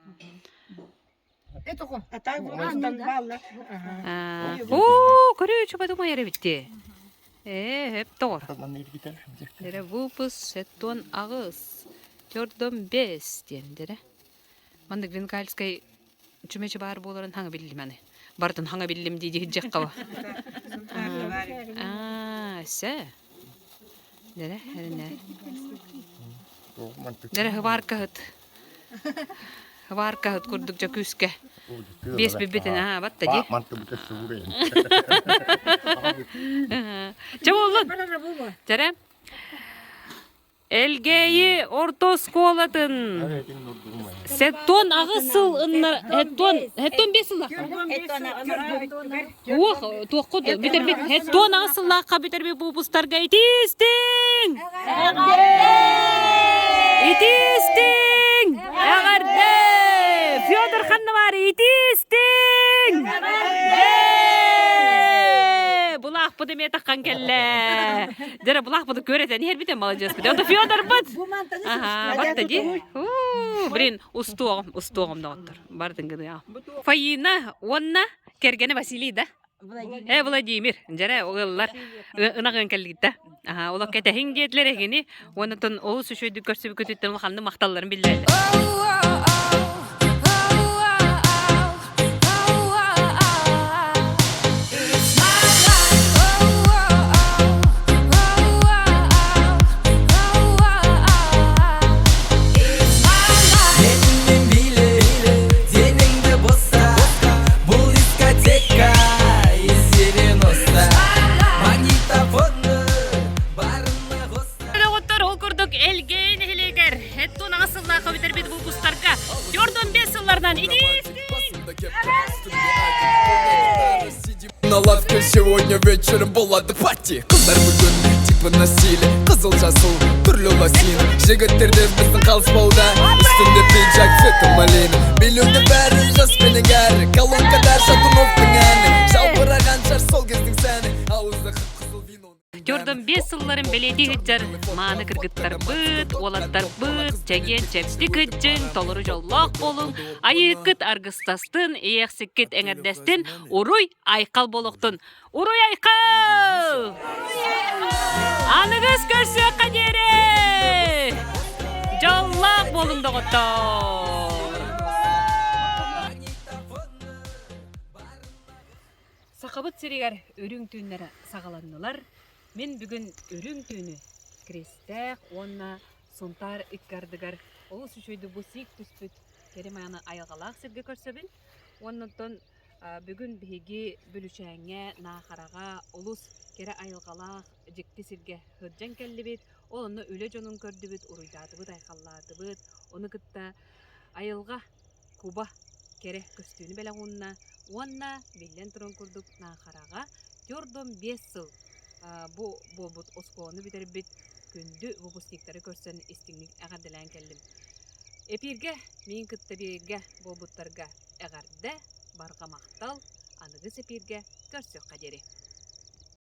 Оо, көрөөчү подумай эрэ битти. Ээ, хэп тоҕор. Эрэ выпуск сеттон аҕыс, төрдөн бес диэн дэрэ. Маннык венкальскай чүмэчи баар буоларын хаҥа биллим аны. Бартын хаҥа биллим дии дии Аа, сэ. Дэрэ, эринэ. Дэрэ хыбааркаһыт. Хыбааркаһыт курдук дьэ күүскэ. Биэс бүппүтүн аа батта дии. Чэ буоллун. Чэрэ. Элгээйи орто оскуолатын 78 сыл ыннар 75 сыллаахха Уох, туоххут бүтэрбит 78 сыллаахха бүтэрбит выпустарга итиистиҥ! Итиистиҥ! Эҕэрдэ! Федор ханна итиистиҥ! Булаахпыт эмиэ таххан кэллэ. Дьэрэ булаахпыты көрөтөн иһэрбитин маладьыаспыт. Ото Федорбыт! Аха, батта дии. Блин, устуоҕум, устуоҕум доҕоттор. Бардын гыныаҕым. Фаина уонна кэргэнэ Василий да? Э, Владимир. Дьэрэ, ыаллар ынах кэллигиттэ. Аха, олох кэтэһиҥ диэтилэр эһигини. Уонна олус үчүгэйдик көрсүбүккүтүттэн улаханнык махталларын биллэрдилэр. Менімен биле, денеңді боса Бұл дискотека из 90 Магнитофонды барына қоса Доҕоттор, ол курдук Элгээн нэһилиэгэр Эттун аҕыс сыллаахха бүтэрбит выпустарга 45 сылларынан На лавке сегодня вечером болады пати Қыздар бүгін типа носили Қызыл жасыл түрлі лосин Жігіттерден біздің қалыспауда Үстінде пиджак цвета малина Билеуде бәрі жас пенен кәрі Колонкада Шатуновтың әні Жалбыраған шаш сол кездің сәні Ауызда қып-қызыл вино Төрдөн бес сылларын бэлиэтии сылдьар мааны кыргыттарбыт, уолаттарбыт, чэгиэн чэбдик ыдьыҥ, толору дьоллоох буолуҥ, айыыккыт аргыстастын, иэхсиккит эҥэрдэстин, уруй айхал буолуохтун! Уруй айхал! Аныгыс көрсүөххэ диэри! Дьоллоох буолуҥ, доҕоттоор! Сахабыт сиригэр үрүҥ түүннэрэ саҕаланнылар. Мин бүгүн үрүҥ түүнү Киристээх уонна Сунтаар икки ардыгар олус үчүгэйдик бу сиик түспүт кэрэ мааны айылҕалаах сиргэ көрсөбүн. Уонна оттон бүгүн биһиги Бүлүчээҥҥэ, Наахараҕа олус кэрэ айылҕалаах дьикти сиргэ сылдьан кэллибит. Ол онно үлэ дьонун көрдүбүт, уруйдаатыбыт, айхаллаатыбыт. Ону кытта айылҕа куба кэрэ көстүүнү бэлэх уунна уонна биллэн туран курдук Наахараҕа 45 сыл бу буолбут оскуоланы бүтэрбит күндү выпускниктары көрсөн истиҥник эҕэрдэлээн кэллим. Эпииргэ миин кытта бииргэ буолбуттарга эҕэрдэ, барҕа махтал, аныгыс эпииргэ көрсүөххэ диэри.